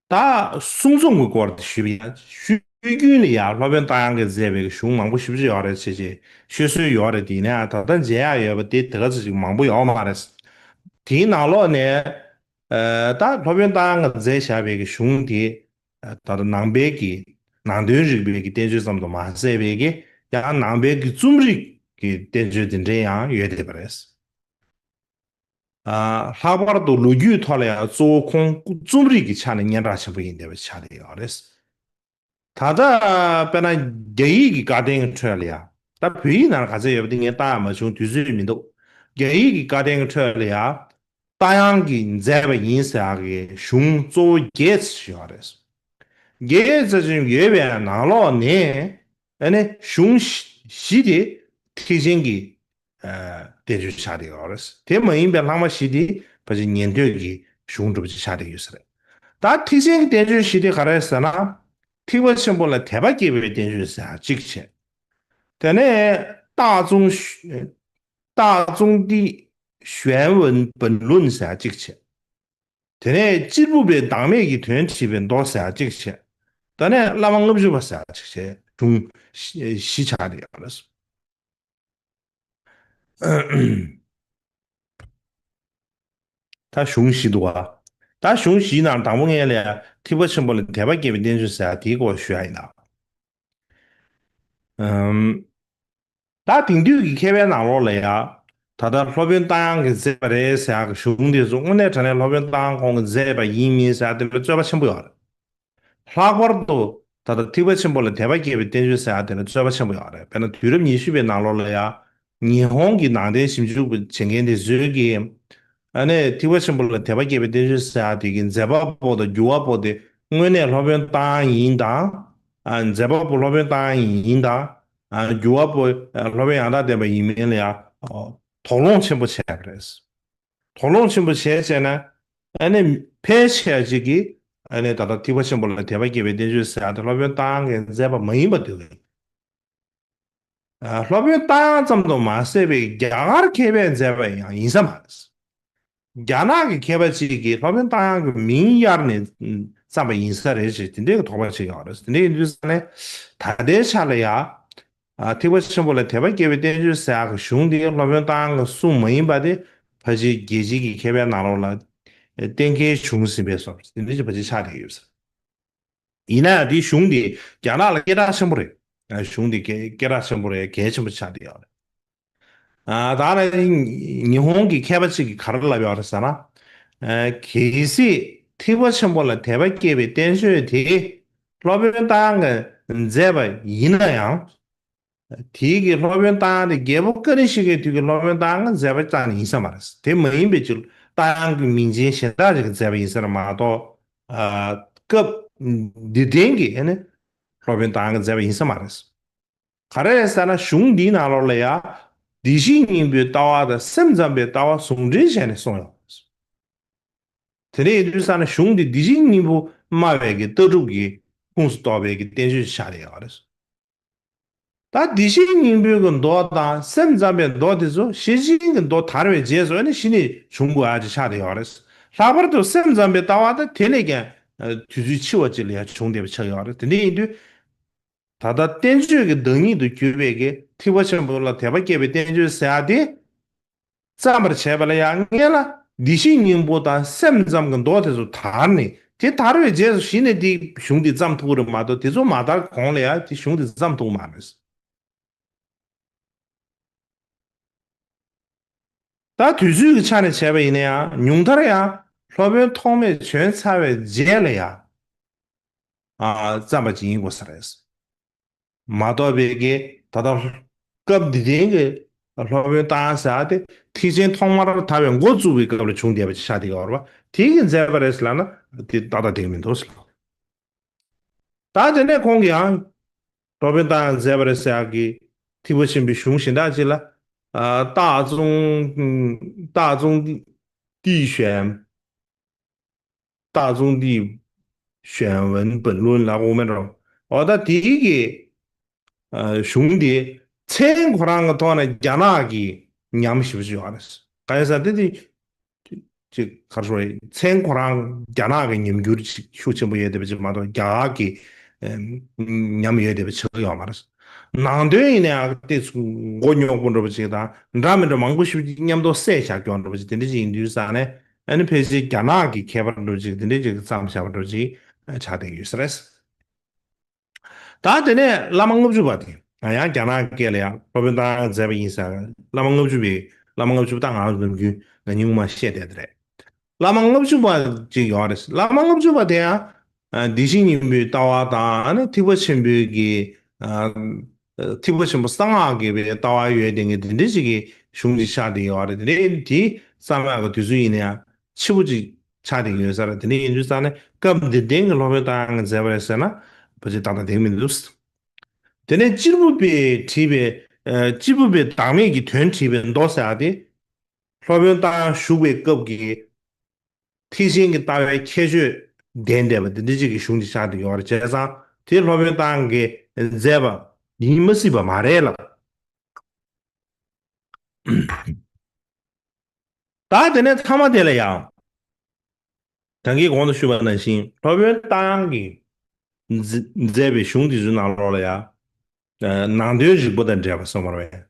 ད་གསུང་རྩོམ་གྱི་སྐོར་དེ་ཞུས་པ་ཡིན་ན། ཤོད་རྒྱུན་ལ་ཡང་སློབ་དཔོན་རྟ་དབྱངས་ཀྱིས་མཛད་པའི་གཞུང་མང་པོ་ཞེ་པོ་ཅིག་ཡོད་རེད། བྱས་བྱས་ཤོད་སྲོལ་ཡོད་རེད། དེ་ཡིན་ན་ད་ལྟ་མཇལ་ཡག་ཡོད་པ་དེ་དེ་ག་ཚོད་ཅིག་མང་པོ་ཡོད་མ་རེད། དེའི་ནང་ལོགས་ནས། ཨ། ད་སློབ་དཔོན་རྟ་དབྱངས་ཀྱིས་མཛད་བཞག་པའི་གི་གཞུང་དེ། ཨ། ད་ལྟ་ནང་པའི་གི་ནང་དོན་རིག་པའི་གི་བསྟན་བཅོས་ཙམ་དུ་མ་ཟད་པའི་གི་ཡང་ནང་པའི་གི་རྩོམ་རིག་གི་བསྟན་བཅོས་དེ་འདྲའི་ཡང་ཡོད་བསྡད་པ་རེད། ཨ། ལྷག་པར་དུ་ལོ་རྒྱུས་ཐོག་ལ་ཡང་གཙོ་བོ་ཁོང་རྩོམ་རིག་གི་ཆ་ནས་སྙན་གྲགས་ཆེན་པོ་ཡིན་བསྡད་པ་ཆགས་བསྡད་ཡོད་རེད། ད་ལྟ་དཔེར་ན་རྒྱ་ཡིག་གི་བཀའ་བསྟན་གྱི་ཁྲོད་ལ་ཡང་། ད་བོད་ཡིག་ནང་ག་ཚོད་ཡོད་པ་དེ་ངས་བལྟ་ཡག་མ་བྱུང་། དུས་ཚོད་མི་འདུག་རྒྱ་ཡིག་གི་བཀའ་བསྟན་གྱི་ཁྲོད་ལ་ཡང་རྟ་དབྱངས་ཀྱིས་མཛད་པ་ཡིན་ཟེར་ཡག་གི་གཞུང་གཙོ་བོ་བརྒྱད་ཙམ་ཡོད་རེད། བརྒྱད་ཙམ་ཡོད་པའི་ནང་ལོགས་ནས། ཨ་ནི་གཞུང་བཞི་དེ་ཐེག་ཆེན་གྱི་ཨ། བསྟན་བཅོས་ཆགས་བསྡད་ཡོད་རེད། དེ་མ་ཡིན་པའི་ལྷག་མ་བཞི་དེ་ཕལ་ཆེར་ཉན་ཐོས་ཀྱི་གཞུང་འདྲ་པོ་ཅིག་ཆགས་བསྡད་ཡོད་ས་རེད། ད་ཐེག་ཆེན་གྱི་བསྟན་བཅོས་བཞི་དེ་ག་རེ་རེད་ཟེར་ན། ཐེག་པ་ཆེན་པོ་ལ་དད་པ་སྐྱེ་བའི་བསྟན་བཅོས་ཟེར་ཡག་གཅིག་བྱས། དེ་ནས་ཏཱ་ཙུང་། ཏཱ་ཙུང་ཏི་ཞུན་ཝུན་བན་ལུན་ཟེར་ཡག་གཅིག་བྱས། དེ་ནས་གཅེར་བུ་པའི་བདག་མེད་ཀྱི་དོན་དྲིས་པའི་མདོ་ཟེར་ཡག་གཅིག་བྱས། ད་ནས་བླ་མ་ལྔ་བཅུ་པ་ཟེར་ཡག་གཅིག་བྱས། གཞུང་བཞི་ཆགས་བསྡད་ཡོད་རེད། ད་གཞུང་བཞི་འདུག་ག་ད་གཞུང་བཞིའི་ནང་དང་པོ་ངས་ལ་ཡ་ཐེག་པ་ཆེན་པོ་ལ་དད་པ་སྐྱེ་བའི་བསྟན་བཅོས་ཟེར་ཡ་དེའི་སྐོར་ཞུ་ཡ་ཡིན་ད། ཨམ། ད་དེང་དུས་ཀྱི་མཁས་པའི་ནང་ལོགས་ལ་ཡ། ད་ལྟ་སློབ་དཔོན་རྟ་དབྱངས་ཀྱིས་མཛད་པ་རེད་ཟེར་ཡག་གི་གཞུང་དེ་ཚོ་དངོས་གནས་དྲང་གནས་སློབ་དཔོན་རྟ་དབྱངས་ཁོང་གིས་མཛད་པ་ཡིན་མིན་ཟེར་ཡ་དེ་ལ་རྩོད་པ་ཆེན་པོ་ཡོད་རེད། ལྷག་པར་དུ་ད་ལྟ་ཐེག་པ་ཆེན་པོ་ལ་དད་པ་སྐྱེ་བའི་བསྟན་བཅོས་ཟེར་ཡ་དེ་ལ་རྩོད་པ་ཆེན་པོ་ཡོད་རེད། དཔེར་ན་དུས་རབས་ཉི་ཤུ་པའི་ནང་ལོགས་ལ་ཡ། ཉི་ཧོང་གི་ནང་བསྟན་ཞིབ་འཇུག་པ་བྱེད་མཁན་དེ་ཚོས་ཀྱིས། ཨ་ནི་ཐེག་པ་ཆེན་པོ་ལ་དད་པ་སྐྱེ་བའི་བསྟན་བཅོས་ཟེར་ཡ་དེ་གི་མཛད་པ་པོ་དང་བསྒྱུར་བ་པོ་དེ་དངོས་གནས་སློབ་དཔོན་རྟ་དབྱངས་ཡིན་དང་། ཨ། མཛད་པ་པོ་སློབ་དཔོན་རྟ་དབྱངས་ཡིན་དང་། ཨ། བསྒྱུར་བ་པོ་སློབ་དཔོན་ཡང་དག་བསྟན་པ་ཡིན་མིན་ལ་ཡ་དོགས་སློང་ཆེན་པོ་བྱས་པ་རེད། དོགས་སློང་ཆེན་པོ་བྱས་བྱས་ན། ཨ་ནི་ཕལ་ཆེར་ཅིག་གིས། ཨ་ནི་ད་ལྟ་ཐེག་པ་ཆེན་པོ་ལ་དད་པ་སྐྱེ་བའི་བསྟན་བཅོས་ཟེར་ཡ་དེ་སློབ་དཔོན་རྟ་དབྱངས་ཀྱིས་མཛད་པ་མ་ཡིན་པ་འདོད་ཀྱི། ཨ། སློབ་དཔོན་རྟ་དབྱངས་ཙམ་དུ་མ་ཟད་པའི་རྒྱ་གར་མཁས་པས་མཛད་པ་ཡང་ཡིན་ས་མ་རེད། རྒྱ་ནག་གི་མཁས་པ་ཅིག་གིས་སློབ་དཔོན་རྟ་དབྱངས་ཀྱི་མིང་གཡར་ནས་བརྩམས་པ་ཡིན་ས་རེད་ཅེས་དེ་འདྲའི་དོགས་པ་བྱེད་ཀྱི་ཡོད་རེད། དེ་འདྲ་ཡིན་དུས་ཙང་ནས། ད་ལྟའི་ཆ་ལ་ཡ། ཨ། ཐེག་པ་ཆེན་པོ་ལ་དད་པ་སྐྱེ་བའི་བསྟན་བཅོས་ཟེར་ཡག་གི་གཞུང་འདི་སློབ་དཔོན་རྟ་དབྱངས་ཀྱི་གསུང་མ་ཡིན་པ་དེ་ཕལ་ཆེར་རྒྱལ་སྤྱིའི་གི་མཁས་པའི་ནང་ལོགས་ལ་གཏན་འཁེལ་བྱུང་ཟིན་པའི་བཟོ་འདྲ་དེ་འདྲ་ཅིག་ཕལ་ཆེར་ཆགས་བསྡད་ཡོད་ས། ཡིན་ན་ཡང་དེའི་གཞུང་དེ་རྒྱ་ནག་ལ་སྐད་གྲགས་ཆེན་པོ་རེད། ཨ། གཞུང་དེ་སྐད་སྐད་གྲགས་ཆེན་པོ་རེད། གལ་ཆེན་པོ་ཆགས་བསྡད་ཡོད་རེད། ཨ། ད་ནི་ཉི་ཧོང་གི་མཁས་པ་ཅིག་གིས་ག་རེ་ལབ་ཡོད་རེད་ཟེར་ན། ཨ། གལ་སྲིད་ཐེག་པ་ཆེན་པོ་ལ་དད་པ་སྐྱེ་བའི་བསྟན་བཅོས་དེ་སློབ་དཔོན་རྟ་དབྱངས་ཀྱིས་མཛད་པ་ཡིན་ན་ཡང་། དེའི་གི་སློབ་དཔོན་རྟ་དབྱངས་དེ་རྒྱལ་པོ་ཀ་ཎི་ཤི་ཀའི་དུས་ཀྱི་སློབ་དཔོན་རྟ་དབྱངས་ཀྱིས་མཛད་པ་རྩ་ནས་ཡིན་ས་མ་རེད། དེ་མ་ཡིན་པའི་ཕྱིར་རྟ་དབྱངས་ཀྱི་མིང་ཅན་གཞན་དག་ཅིག་གིས་མཛད་པ་ཡིན་ས་རེད་མ་གཏོགས། ཨ། སྐབས་འདི་ལྡན་གྱི་ཨ་ནི་སློབ་དཔོན་རྟ་དབྱངས་ཀྱིས་མཛད་པ་ཡིན་ས་མ་རེད། ག་རེ་རེད་ཟེར་ན་གཞུང་འདིའི་ནང་ལོགས་ལ་ཡ། བདེ་གཤེགས་སྙིང་པོའི་ལྟ་བ་དང་སེམས་ཙམ་པའི་ལྟ་བ་ཟུང་འབྲེལ་བྱས་ནས་གསུངས་ཡོད་རེད། དེ་འདྲ་ཡིན་དུས་ཙང་ནས་གཞུང་འདི་བདེ་གཤེགས་སྙིང་པོ་སྨྲ་བའི་གི་ལྟ་གྲུབ་ཀྱི་ཁོངས་སུ་གཏོགས་པའི་གི་བསྟན་བཅོས་ཆགས་བསྡད་ཡོད་རེད། ད་བདེ་གཤེགས་སྙིང་པོའི་གི་མདོ་དང་སེམས་ཙམ་པའི་མདོ་དེ་ཚོ་ཤེར་ཕྱིན་གྱི་མདོ་དར་བའི་རྗེས་སུ་ཨ་ནི་གཞི་ནས་བྱུང་དགོས་ཡ་ཅིག་ཆགས་བསྡད་ཡོད་རེད། ལྷག་པར་དུ་སེམས་ཙམ་པའི་ལྟ་བ་དེ་དེ་ལས་ཀྱང་དུས་ཚོད་འཕྱི་བ་ཅིག་ལ་ཡ་བྱུང་བསྡད་པ་ཆགས་ཡོད་རེད། དེ་འདྲ་ཡིན་དུས། ད་ལྟ་བསྟན་བཅོས་ཀྱི་བདག་ཉིད་དུ་གྱུར་པའི་གི་ཐེག་པ་ཆེན་པོ་ལ་དད་པ་སྐྱེ་བའི་བསྟན་བཅོས་ཟེར་ཡ་དེ་ བརྩམས་པར་བྱས་པ་ལ་ཡང་སྔོན་ལ་བདེ་གཤེགས་སྙིང་པོ་དང་སེམས་ཙམ་གྱི་མདོ་དེ་ཚོ་དར་ནས། དེ་དར་བའི་རྗེས་སུ་གཞི་ནས་དེ་གཞུང་དེ་བརྩམས་ཐུབ་ཀྱི་རེད་མ་གཏོགས། དེ་ཚོ་མ་དར་གོང་ལ་ཡང་དེ་གཞུང་དེ་བརྩམས་ཐུབ་ཀྱི་མ་རེད། ད་དུས་ཚོད་ཀྱི་ཆ་ནས་བྱས་པ་ཡིན་ན་ཡང་ཉུང་མཐར་ཡང་སློབ་དཔོན་ཐོགས་མེད་བྱོན་ཚར་བའི་རྗེས་ལ་ཡང་ཨ་བརྩམས་པ་ཅིག་ཡིན་དགོས་ས་རེད། མ་གཏོགས་པའི་གི་ད་ལྟ་སྐབས་འདི་ལྡན་གྱི་སློབ་དཔོན་བཏང་ཟེར་ཏེ་ཐེག་ཆེན་ཐོག་མར་དར་བའི་འགོ་བཙུགས་པའི་སྐབས་ལ་བྱུང་བསྡད་པ་ཅིག་ཆགས་བསྡད་ཡོད་རེད་པ། དེ་གི་མཛད་པ་རེད་ཟེར་ལབ་ན་དེ་ཏག་ཏག་འགྲིག་གི་མི་འདུག་ཟེར། ད་དེ་ནས་ཁོང་གིས་ཡང་སློབ་དཔོན་བཏང་མཛད་པ་རེད་ཟེར་ཡག་གི་ཐེག་པ་ཆེན་པོའི་གཞུང་གཞན་དག་ཅིག་ལ། ཨ། 大宗 大宗地选 大宗地选文本论 ལབ་དགོས་མེད་འགྲོ། འོ་ད་དེའི་གི་ཨ་གཞུང་དེ་མཚན་ཁོ་རང་གི་ཐོག་ནས་རྒྱ་ནག་གི་ཉམས་ཞེ་པོ་ཅིག་ཡོད་རེད། གང་ཡིན་ཟེར་ན་དེ་དེ་ཅིག་ག་རེ་ཞུ་དགོས་རེད། མཚན་ཁོ་རང་རྒྱ་ནག་གི་ཉམས་འགྱུར་ཅིག་ཤུགས་ཆེན་པོ་ཡོད་བསྡད་པ་ཅིག་མ་གཏོགས་རྒྱ་གར་གྱི་ཨེམ་ཉམས་ཡོད་བསྡད་པ་ཆགས་ཀྱི་ཡོད་མ་རེད། ནང་དོན་ཡིན་ན་ཡང་ཏོག་ཙམ་མགོ་རྙོག་པོ་འདྲ་པོ་ཅིག་དང་འདྲ་མི་འདྲ་མང་པོ་ཞིག་མཉམ་དུ་བསྲེས་བཞག་རྒྱུ་འདྲ་པོ་ཅིག་དེ་འདྲ་ཅིག་ཡིན་དུས་ཙང་ནས། ཨ་ནི་ཕལ་ཆེར་རྒྱ་ནག་གི་མཁས་པ་འདྲ་པོ་ཅིག་དེ་འདྲ་ཅིག་བརྩམས་བཞག་པ་འདྲ་པོ་ཅིག་ཆགས་བསྡད་ཡོད་ས་རེད། ད་དེ་ནས་བླ་མ་ལྔ་བཅུ་པ་དེ་ཡང་རྒྱ་ནག་སྐད་ལ་ཡང་སློབ་དཔོན་བཏང་མཛད་པ་ཡིན་ཟེར། བླ་མ་ལྔ་བཅུ་པའི་བླ་མ་ལྔ་བཅུ་པ་ད་ང་ནམ་རྒྱུན་ང་ཉུང་མ་བཤད་བསྡད་དེ་རེད། བླ་མ་ལྔ་བཅུ་པ་ཅིག་ཡོད་རེད། བླ་མ་ལྔ་བཅུ་པ་དེ་ཡང་ཨ་བདེ་གཤེགས་སྙིང་པོའི་ལྟ་བ་དང་། ཨ་ནི་ཐེག་པ་ཆེན་པོའི་གི་ཨ་ཐེག་པ་ཆེན་པོ་གསང་སྔགས་ཀྱི་པའི་ལྟ་བ་ཡོད་དེ་ངས་དེ་འདྲ་ཞིག་གི་གཞུང་ཅིག་ཆགས་བསྡད་ཡོད་རེད། དེ་འདྲའི་དེ་བརྩམས་ཡག་གི་དུས་ཚོད་ཡིན་ན་ཡང་ཕྱི་པོ་ཅིག་ཆགས་བསྡད་ཡོད་ས་རེད། དེ་འདྲ་ཡིན་དུས་ཙང་ནས་སྐབས་འདིར་བསྟན་གྱི་སློབ་དཔོན་བཏང་མཛད་པ་རེད་ཟེར་ན་ཕལ་ཆེར་ཏག་ཏག་འགྲིག་མི་འདུག། དེ་ནས་གཅེར་བུ་པས་བྲིས་པའི་ཨ་གཅེར་བུ་པས་བདག་མེད་ཀྱི་དོན་བྲིས་པའི་མདོ་ཟེར་ཡག་དེ། སློབ་དཔོན་བཏང་བཞུགས་པའི་སྐབས་ཀྱི་ཐེག་ཆེན་གྱི་ལྟ་བའི་ཁྱད་ཆོས་ལྡན་བསྡད་པ་འདི་འདྲ་ཅིག་གི་གཞུང་ཅིག་ཆགས་བསྡད་ཡོད་རེད། བྱས་ཙང་དེ་སློབ་དཔོན་བཏང་གིས་མཛད་པ་ཡིན་མ་སྲིད་པ་མ་རེད་ལབ། ད་དེ་ནས་མཐའ་མ་དེ་ལ་ཡང་། ད་གིན་གོང་དུ་ཞུས་པ་ནང་བཞིན་སློབ་དཔོན་བཏང་གིས་མཛད་མཛད་པའི་གཞུང་འདི་ཚོའི་ནང་ལོགས་ལ་ཡང་། ཨ་ནང་དོན་རིག་པ་དང་འབྲེལ་བ་སོང་བ་རེད།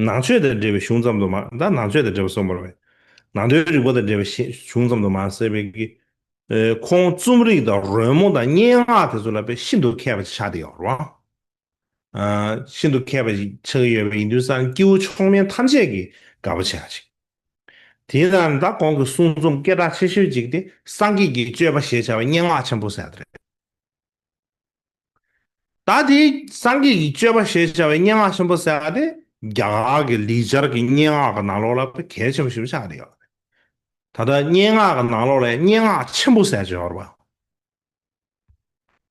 ནང་ཆོས་དང་འབྲེལ་བའི་གཞུང་ཙམ་དུ་མ། ད་ནང་ཆོས་དང་འབྲེལ་བ་སོང་བ་རེད། ནང་དོན་རིག་པ་དང་འབྲེལ་བའི་གཞི་གཞུང་ཙམ་དུ་མ་ཟད་པའི་གི། ཨེ་ཁོང་རྩོམ་རིག་དང་རོལ་མོ་དང་སྙན་ངག་དེ་ཚོ་ལ་དཔེ་ཤིན་ཏུ་མཁས་པ་ཆགས་བསྡད་ཡོད་རེད་བ། ཨ་ཤིན་ཏུ་མཁས་པ་ཞིག་ཆགས་ཀྱི་ཡོད་པ་ཡིན་དུས་ཙང་སྐྱེ་བོ་མཆོག་དམན་ཐམས་ཅད་ཀྱིས་དགའ་པོ་བྱེད་ཡག་ཅིག། དེ་ཡིན་ཙང་ད་ཁོང་གི་གསུང་རྩོམ་སྐད་གྲགས་ཆེ་ཤོས་ཅིག་དེ་སངས་རྒྱས་ཀྱི་སྤྱོད་པ་ཞེས་བྱ་བའི་སྙན་ངག་ཆེན་པོ་ཟེར་དེ་རེད། ད་དེ་སངས་རྒྱས་ཀྱི་སྤྱོད་པ་ཞེས་བྱ་བའི་སྙན་ངག་ཆེན་པོ་ཟེར་བ་དེ་རྒྱ་གར་གྱི་ལེགས་སྦྱར་གྱི་སྙན་ངག་གི་ནང་ལོགས་ལ་དཔེ་གལ་ཆེན་པོ་ཞིག་ཆགས་བསྡད་ཡོད་རེད། ད་ལྟ་སྙན་ངག་གི་ནང་ལོགས་ལ་སྙན་ངག་ཆེན་པོ་ཟེར་གྱི་ཡོད་རེད་བ།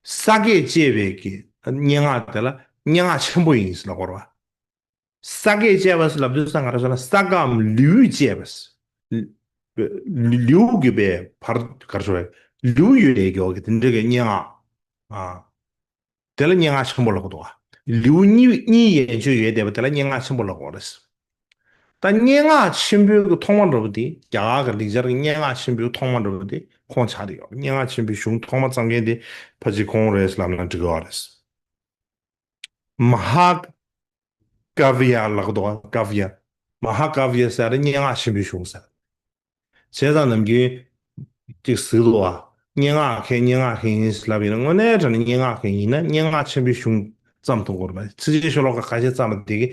ས་གས་བཅད་པའི་གི་སྙན་ངག་དེ་ལ་སྙན་ངག་ཆེན་པོ་ཡིན་ཟེར་ལབ་དགོས་རེད་བ། ས་གས་བཅད་པ་ཟེར་ལབ་དུས་ཙང་ག་རེ་ཟེར་ན་ས་གའམ་ལེའུས་བཅད་པ་ཟེར། ལེའུ་གི་པའི་བར་ག་རེ་ཟེར་བ། ལེའུ་ཡོད་པའི་གི་འོ་གི་དེ་འདྲ་གི་སྙན་ངག། ཨ། དེ་ལ་སྙན་ངག་ཆེན་པོ་ལབ་དགོས་འདུག་བ། ལེའུ་གཉིས་གཉིས་ཡན་ཆོད་ཡོད་བསྡད་པ་དེ་ལ་སྙན་ངག་ཆེན་པོ་ལབ་དགོས་རེད། ད་སྙན་ངག་ཆེན་པོའི་གི་ཐོག་མ་འདྲ་པོ་དེ་རྒྱ་གར་གི་ལེགས་སྦྱར་གྱི་སྙན་ངག་ཆེན་པོའི་ཐོག་མ་འདྲ་པོ་དེ་ཁོང་ཆགས་བསྡད་ཡོད། སྙན་ངག་ཆེན་པོའི་གཞུང་ཐོག་མ་བརྩམས་མཁན་དེ་ཕལ་ཆེར་ཁོང་རེད་ལབ་ན་འགྲིག་གི་རེད། མ་ཧཱ་ཀཱ་བྱ་ལབ་དགོས་འདུག་བ། ཀཱ་བྱ། མ་ཧཱ་ཀཱ་བྱ་ཟེར་ན་སྙན་ངག་ཆེན་པོའི་གཞུང་ཟེར། བྱས་ཙང་ནམ་རྒྱུན་ཅིག་ཟེར་འདུག་བ། སྙན་ངག་མཁན་སྙན་ངག་མཁན་ཡིན་ལབ་ཡིན་ན། དངོས་གནས་དྲང་གནས་སྙན་ངག་མཁན་ཡིན་ན་སྙན་ངག་ཆེན་པོའི་གཞུང་བརྩམས་ཐུབ་དགོས་རེད་པ། ཚིགས་བཅད་ཤོ་ལོ་ཀ་ཁ་ཤས་བརྩམས་པ་དེ་གི་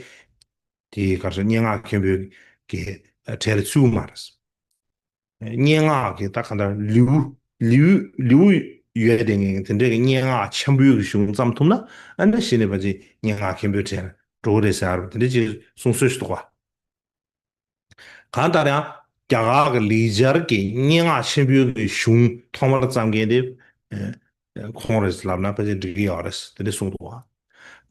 དེ་ག་རེ་ཟེར། སྙན་ངག་མཁན་པོའི་གི་གྲས་ལ་ཚུད་མ་རེད། སྙན་ངག་གི་ད་ག་འདྲ་ལེའུ་ལེའུ་ལེའུ་ཡོད་དེ་ངས་དེ་འདྲའི་གི་སྙན་ངག་ཆེན་པོའི་གི་གཞུང་བརྩམས་ཐུབ་ན། ཨ་ནི་གཞི་ནས་ཕལ་ཆེར་སྙན་ངག་མཁན་པོའི་གྲས་ལ་འགྲོ་གི་རེད་ཟེར་བ་དེ་འདྲ་ཅིག་གསུང་སྲོལ་ཞིག་འདུག་བ། གང་ལྟར་ཡང་རྒྱ་གར་གྱི་ལེགས་སྦྱར་གྱི་སྙན་ངག་ཆེན་པོའི་གི་གཞུང་ཐོག་མར་བརྩམས་མཁན་དེ་ཨེ་ཁོང་རེད་ལབ་ན་ཕལ་ཆེར་འགྲིག་གི་ཡོད་རེད། དེ་འདྲ་གསུངས་འདུག་བ།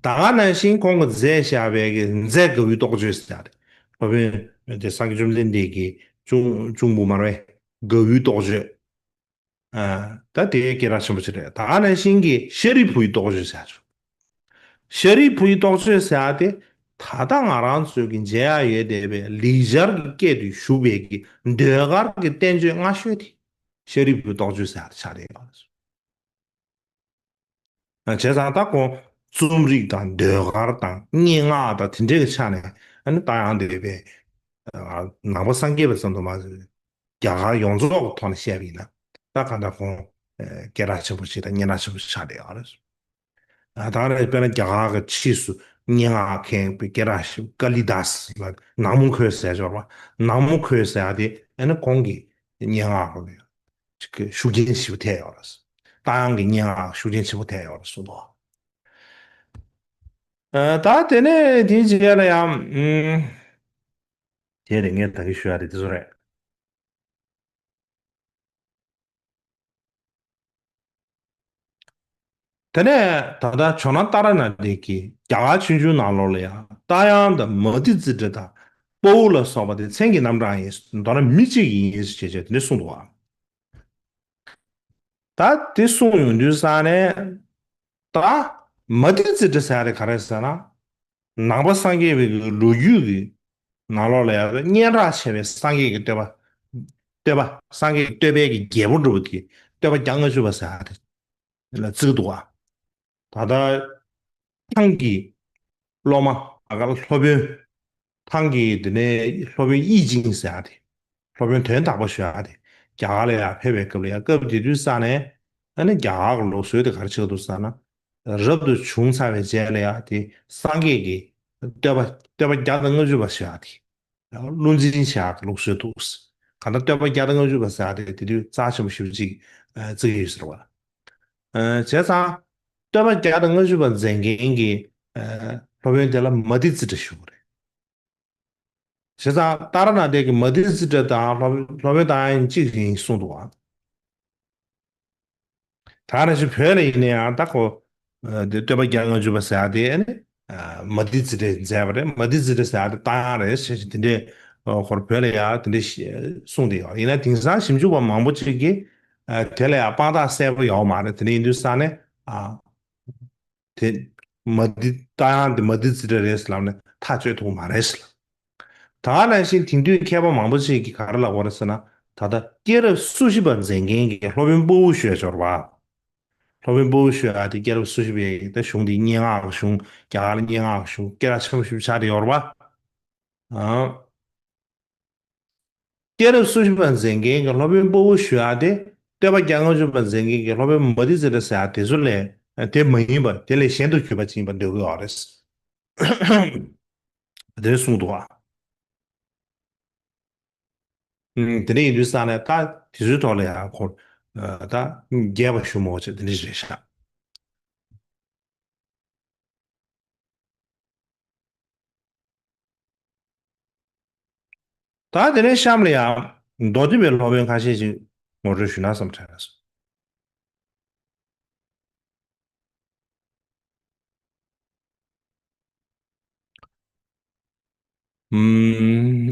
ད་ག་ནང་བཞིན་ཁོང་གིས་མཛད་བཞག་པའི་གི་མཛད་དགའ་བོའི་རྟོགས་བརྗོད་ཟེར་ཡག་དེ། སློབ་དཔོན་དེ་སངས་རྒྱས་བཅོམ་ལྡན་འདས་ཀྱི་གཅུང་གཅུང་པོ་མ་རེད། དགའ་བོའི་རྟོགས་བརྗོད། ཨ། ད་དེ་སྐད་གྲགས་ཆེན་པོ་ཞིག་རེད། ད་ག་ནང་བཞིན་གྱི་ཤཱ་རིའི་བུའི་རྟོགས་བརྗོད་ཟེར་ཡག་ཅིག། ཤཱ་རིའི་བུའི་རྟོགས་བརྗོད་ཟེར་ཡག་དེ་ད་ལྟ་ང་རང་ཚོས་ཀྱི་མཇལ་ཡག་ཡོད་བསྡད་པའི་ལེགས་སྦྱར་གྱི་སྐད་དུ་བཞུགས་པའི་གི་ཟློས་གར་གྱི་བསྟན་བཅོས་སྔ་ཤོས་དེ་ཤཱ་རིའི་བུའི་རྟོགས་བརྗོད་ཟེར་ཡག་དེ་ཆགས་བསྡད་ཡོད། བྱས་ཙང་ད་ཁོང་རྩོམ་རིག་དང་ཟློས་གར་དང་སྙན་ངག་དང་དེ་འདྲའི་ཆ་ནས་ཨ་ནི་ད་ཡང་དེ་བས་ ཨ། ནང་པ་སངས་རྒྱས་པ་ཙམ་དུ་མ་ཟད། རྒྱ་གར་ཡོངས་རྫོགས་ཀྱི་ཐོག་ནས་བཤད་པ་ཡིན་ན། ད་ག་འདྲ་ཁོང་། ཨ། སྐད་གྲགས་ཆེན་པོ་ཞིག་དང་སྙན་གྲགས་ཆེན་པོ་ཞིག་ཆགས་བསྡད་ཡོད་རེད། ཨ། ད་རེས་དཔེར་ན་རྒྱ་གར་གྱི་ཕྱིས་སུ་སྙན་ངག་མཁན་པའི་སྐད་གྲགས་ཤིག་ཀ་ལི་དཱ་སི་ལ་ནག་མོ་ཁོལ་ཟེར་ཡོད་རེད་བ། ནག་མོ་ཁོལ་ཟེར་ཡ་དེ་ཨ་ནི་ཁོང་གིས་སྙན་ངག་ལ་ཅིག་ཤུགས་རྐྱེན་ཞེ་པོ་ཐེབས་ཡོད་རེད། རྟ་དབྱངས་ཀྱི་སྙན་ངག་ཤུགས་རྐྱེན་ཆེན་པོ་ཐེབས་ཡོད་རེད་གསུངས་འདུག། ཨ། ད་དེ་ནས་དེའི་རྗེས་ལ་ཡང་། ཨུམ། དེ་རེད། ངས་ད་གིན་ཞུ་ཡ་དེ་དེ་ཚོ་རེད། དེ་ནས་ད་ལྟ་ཇོ་ནང་ཏཱ་ར་ནཱ་ཐ་གིས་རྒྱ་གར་ཆོས་འབྱུང་ནང་ལོགས་ལ་ཡང་རྟ་དབྱངས་དང་མ་ཏི་ཙི་ཏྲ་དང་དཔའ་བོ་ལ་སོགས་པ་དེ་མཚན་གྱི་རྣམ་གྲངས་ཡིན། མདོར་ན་མི་གཅིག་ཡིན་ཞེས་བྱས་བྱས་དེ་འདྲ་གསུངས་འདུག་བ། ད་དེ་གསུངས་ཡོང་དུས་ཙང་ནས། ད་མ་ཏི་ཙི་ཏྲ་ཟེར་ཡ་དེ་ག་རེ་ཟེར་ན། ནང་པ་སངས་རྒྱས་པའི་ལོ་རྒྱུས་ཀྱི་ནང་ལོགས་ལ་ཡང་སྙན་གྲགས་ཆེ་བའི་སངས་རྒྱས་ཀྱི་བསྟོད་པ། བསྟོད་པ། སངས་རྒྱས་ཀྱི་བསྟོད་པའི་གི་རྒྱལ་པོ་འདྲ་བོ་དེ་བསྟོད་པ་བརྒྱ་ལྔ་བཅུ་པ་ཟེར་ཡ་དེ་ལ་བརྩི་གི་འདུག་བ། ད་ལྟ་ཐང་གི་སློབ་མ། ཨ། ག་ལ་སློབ་དཔོན། ཐང་གི་དེ་ནས་སློབ་དཔོན་དབྱིག་ཅིང་ཟེར་ཡ་དེ། སློབ་དཔོན་དོན་དག་པ་ཞུ་ཡ་དེ། རྒྱ་གར་ལ་ཡར་ཕེབས་པའི་སྐབས་ལ་ཡང་སྐབས་དེ་དུས་ཙང་ནས། ཨ་ནི་རྒྱ་གར་གྱི་ལུགས་སྲོལ་དེ་ག་རེ་ཆགས་འདུག་ཟེར་ན། རབ་ཏུ་བྱུང་ཚར་བའི་རྗེས་ལ་ཡང་དེ་སངས་རྒྱས་ཀྱི་བསྟོད་པ། བསྟོད་པ་བརྒྱ་དང་ལྔ་བཅུ་པ་ཞུ་ཡ་དེ། བློ་འཛིན་བྱེད་ཡག་གི་ལུགས་སྲོལ་འདུག། གང་ལྟར་བསྟོད་པ་བརྒྱ་དང་ལྔ་བཅུ་པ་ཟེར་ཡག་དེ་དེ་དུས་རྩ་ཆེན་པོ་ཞེ་པོ་ཅིག་ཨ། བརྩི་གི་ཡོད་ཟེར་བ། ཨ། བྱས་ཙང་། བསྟོད་པ་བརྒྱ་དང་ལྔ་བཅུ་པ་མཛད་མཁན་གྱི་ཨ། སློབ་དཔོན་དེ་ལ་མ་ཏི་ཙི་ཏྲ་ཞུ་གི་རེད། བྱས་ཙང་ཏཱ་ར་ནཱ་ཐ་གིས་མ་ཏི་ཙི་ཏྲ་དང་སློབ། སློབ་དཔོན་རྟ་དབྱངས་གཅིག་ཡིན་གསུངས་འདུག་བ། ད་ནང་བཞིན་བོད་ལ་ཡིན་ན་ཡང་ད་ཁོ། ཨ། དེ་བསྟོད་པ་བརྒྱ་ལྔ་བཅུ་པ་ཟེར་ཡ་དེ་ནི། ཨ། མ་ཏི་ཙི་ཏྲས་མཛད་པ་རེད། མ་ཏི་ཙི་ཏྲ་ཟེར་ཡ་དེ་རྟ་དབྱངས་རེད་ཟེར་ཞིག་དེ་འདྲས། ཨ། ཁོར་བོད་ལ་ཡང་དེ་འདྲས་གསུངས་བསྡད་ཡོད། ཡིན་ན་དེང་སང་ཞིབ་འཇུག་པ་མང་པོ་ཅིག་གིས། ཨ། དེ་ལ་ཡང་དཔང་རྟགས་གསལ་པོ་ཡོད་མ་རེད། དེ་འདྲ་ཡིན་དུས་ཙང་ནས། ཨ། དེ་མ་ཏི། རྟ་དབྱངས་དེ་མ་ཏི་ཙི་ཏྲ་རེད་ཟེར་ལབ་ནས་ཐག་གཅོད་ཐུབ་ཀྱི་མ་རེད་ཟེར་ལབ། ད་ག་ནང་བཞིན་དེང་དུས་མཁས་པ་མང་པོ་ཞིག་གིས་ག་རེ་ལབ་ཀྱི་ཡོད་རེད་ཟེར་ན། ད་ལྟ་སྐྱེས་རབས་སོ་བཞི་པ་མཛད་མཁན་གྱི་སློབ་དཔོན་དཔའ་བོ་ཞུ་ཡ་ཅིག་ཡོད་རེད་པ། སློབ་དཔོན་དཔའ་བོ་ཞུ་ཡ་དེ་སྐྱེས་རབས་སོ་བཞི་པའི་ད་གཞུང་དེ་སྙན་ངག་གི་གཞུང་། རྒྱ་གར་ལ་སྙན་ངག་གི་གཞུང་སྐད་གྲགས་ཆེན་པོ་ཞིག་ཆགས་བསྡད་ཡོད་རེད་པ། ཨང་། སྐྱེས་རབས་སོ་བཞི་པ་མཛད་མཁན་གྱི་སློབ་དཔོན་དཔའ་བོ་ཞུ་ཡ་དེ། བསྟོད་པ་བརྒྱ་ལྔ་བཅུ་པ་མཛད་མཁན་གྱི་སློབ་དཔོན་མ་ཏི་ཙི་ཏྲ་ཟེར་ཡ་དེ་ཚོ་ལས་དེ་མ་ཡིན་པ། དེ་ལས་གཞན་དུ་གྱུར་པ་ཅིག་ཡིན་པ་འདོད་ཀྱི་ཡོད་རེད། དེ་གསུངས་འདུག་བ། ཨུམ། དེ་འདྲ་ཡིན་དུས་ཙང་ནས་ད་དེ་ཚོའི་ཐོག་ལ་ཡང་ཁོ། ཨ། ད་རྒྱས་པ་ཞུ་མོ་ཆེ་དེ་འདྲ་རེད་ཤག། ད་དེ་ནས་གཤམ་ལ་ཡང་མདོ་སྡེ་པའི་སློབ་དཔོན་ཁ་ཤས་ཤིག་ངོ་སྤྲོད་ཞུས་ན་བསམ་དྲན་སོང་། ཨུམ།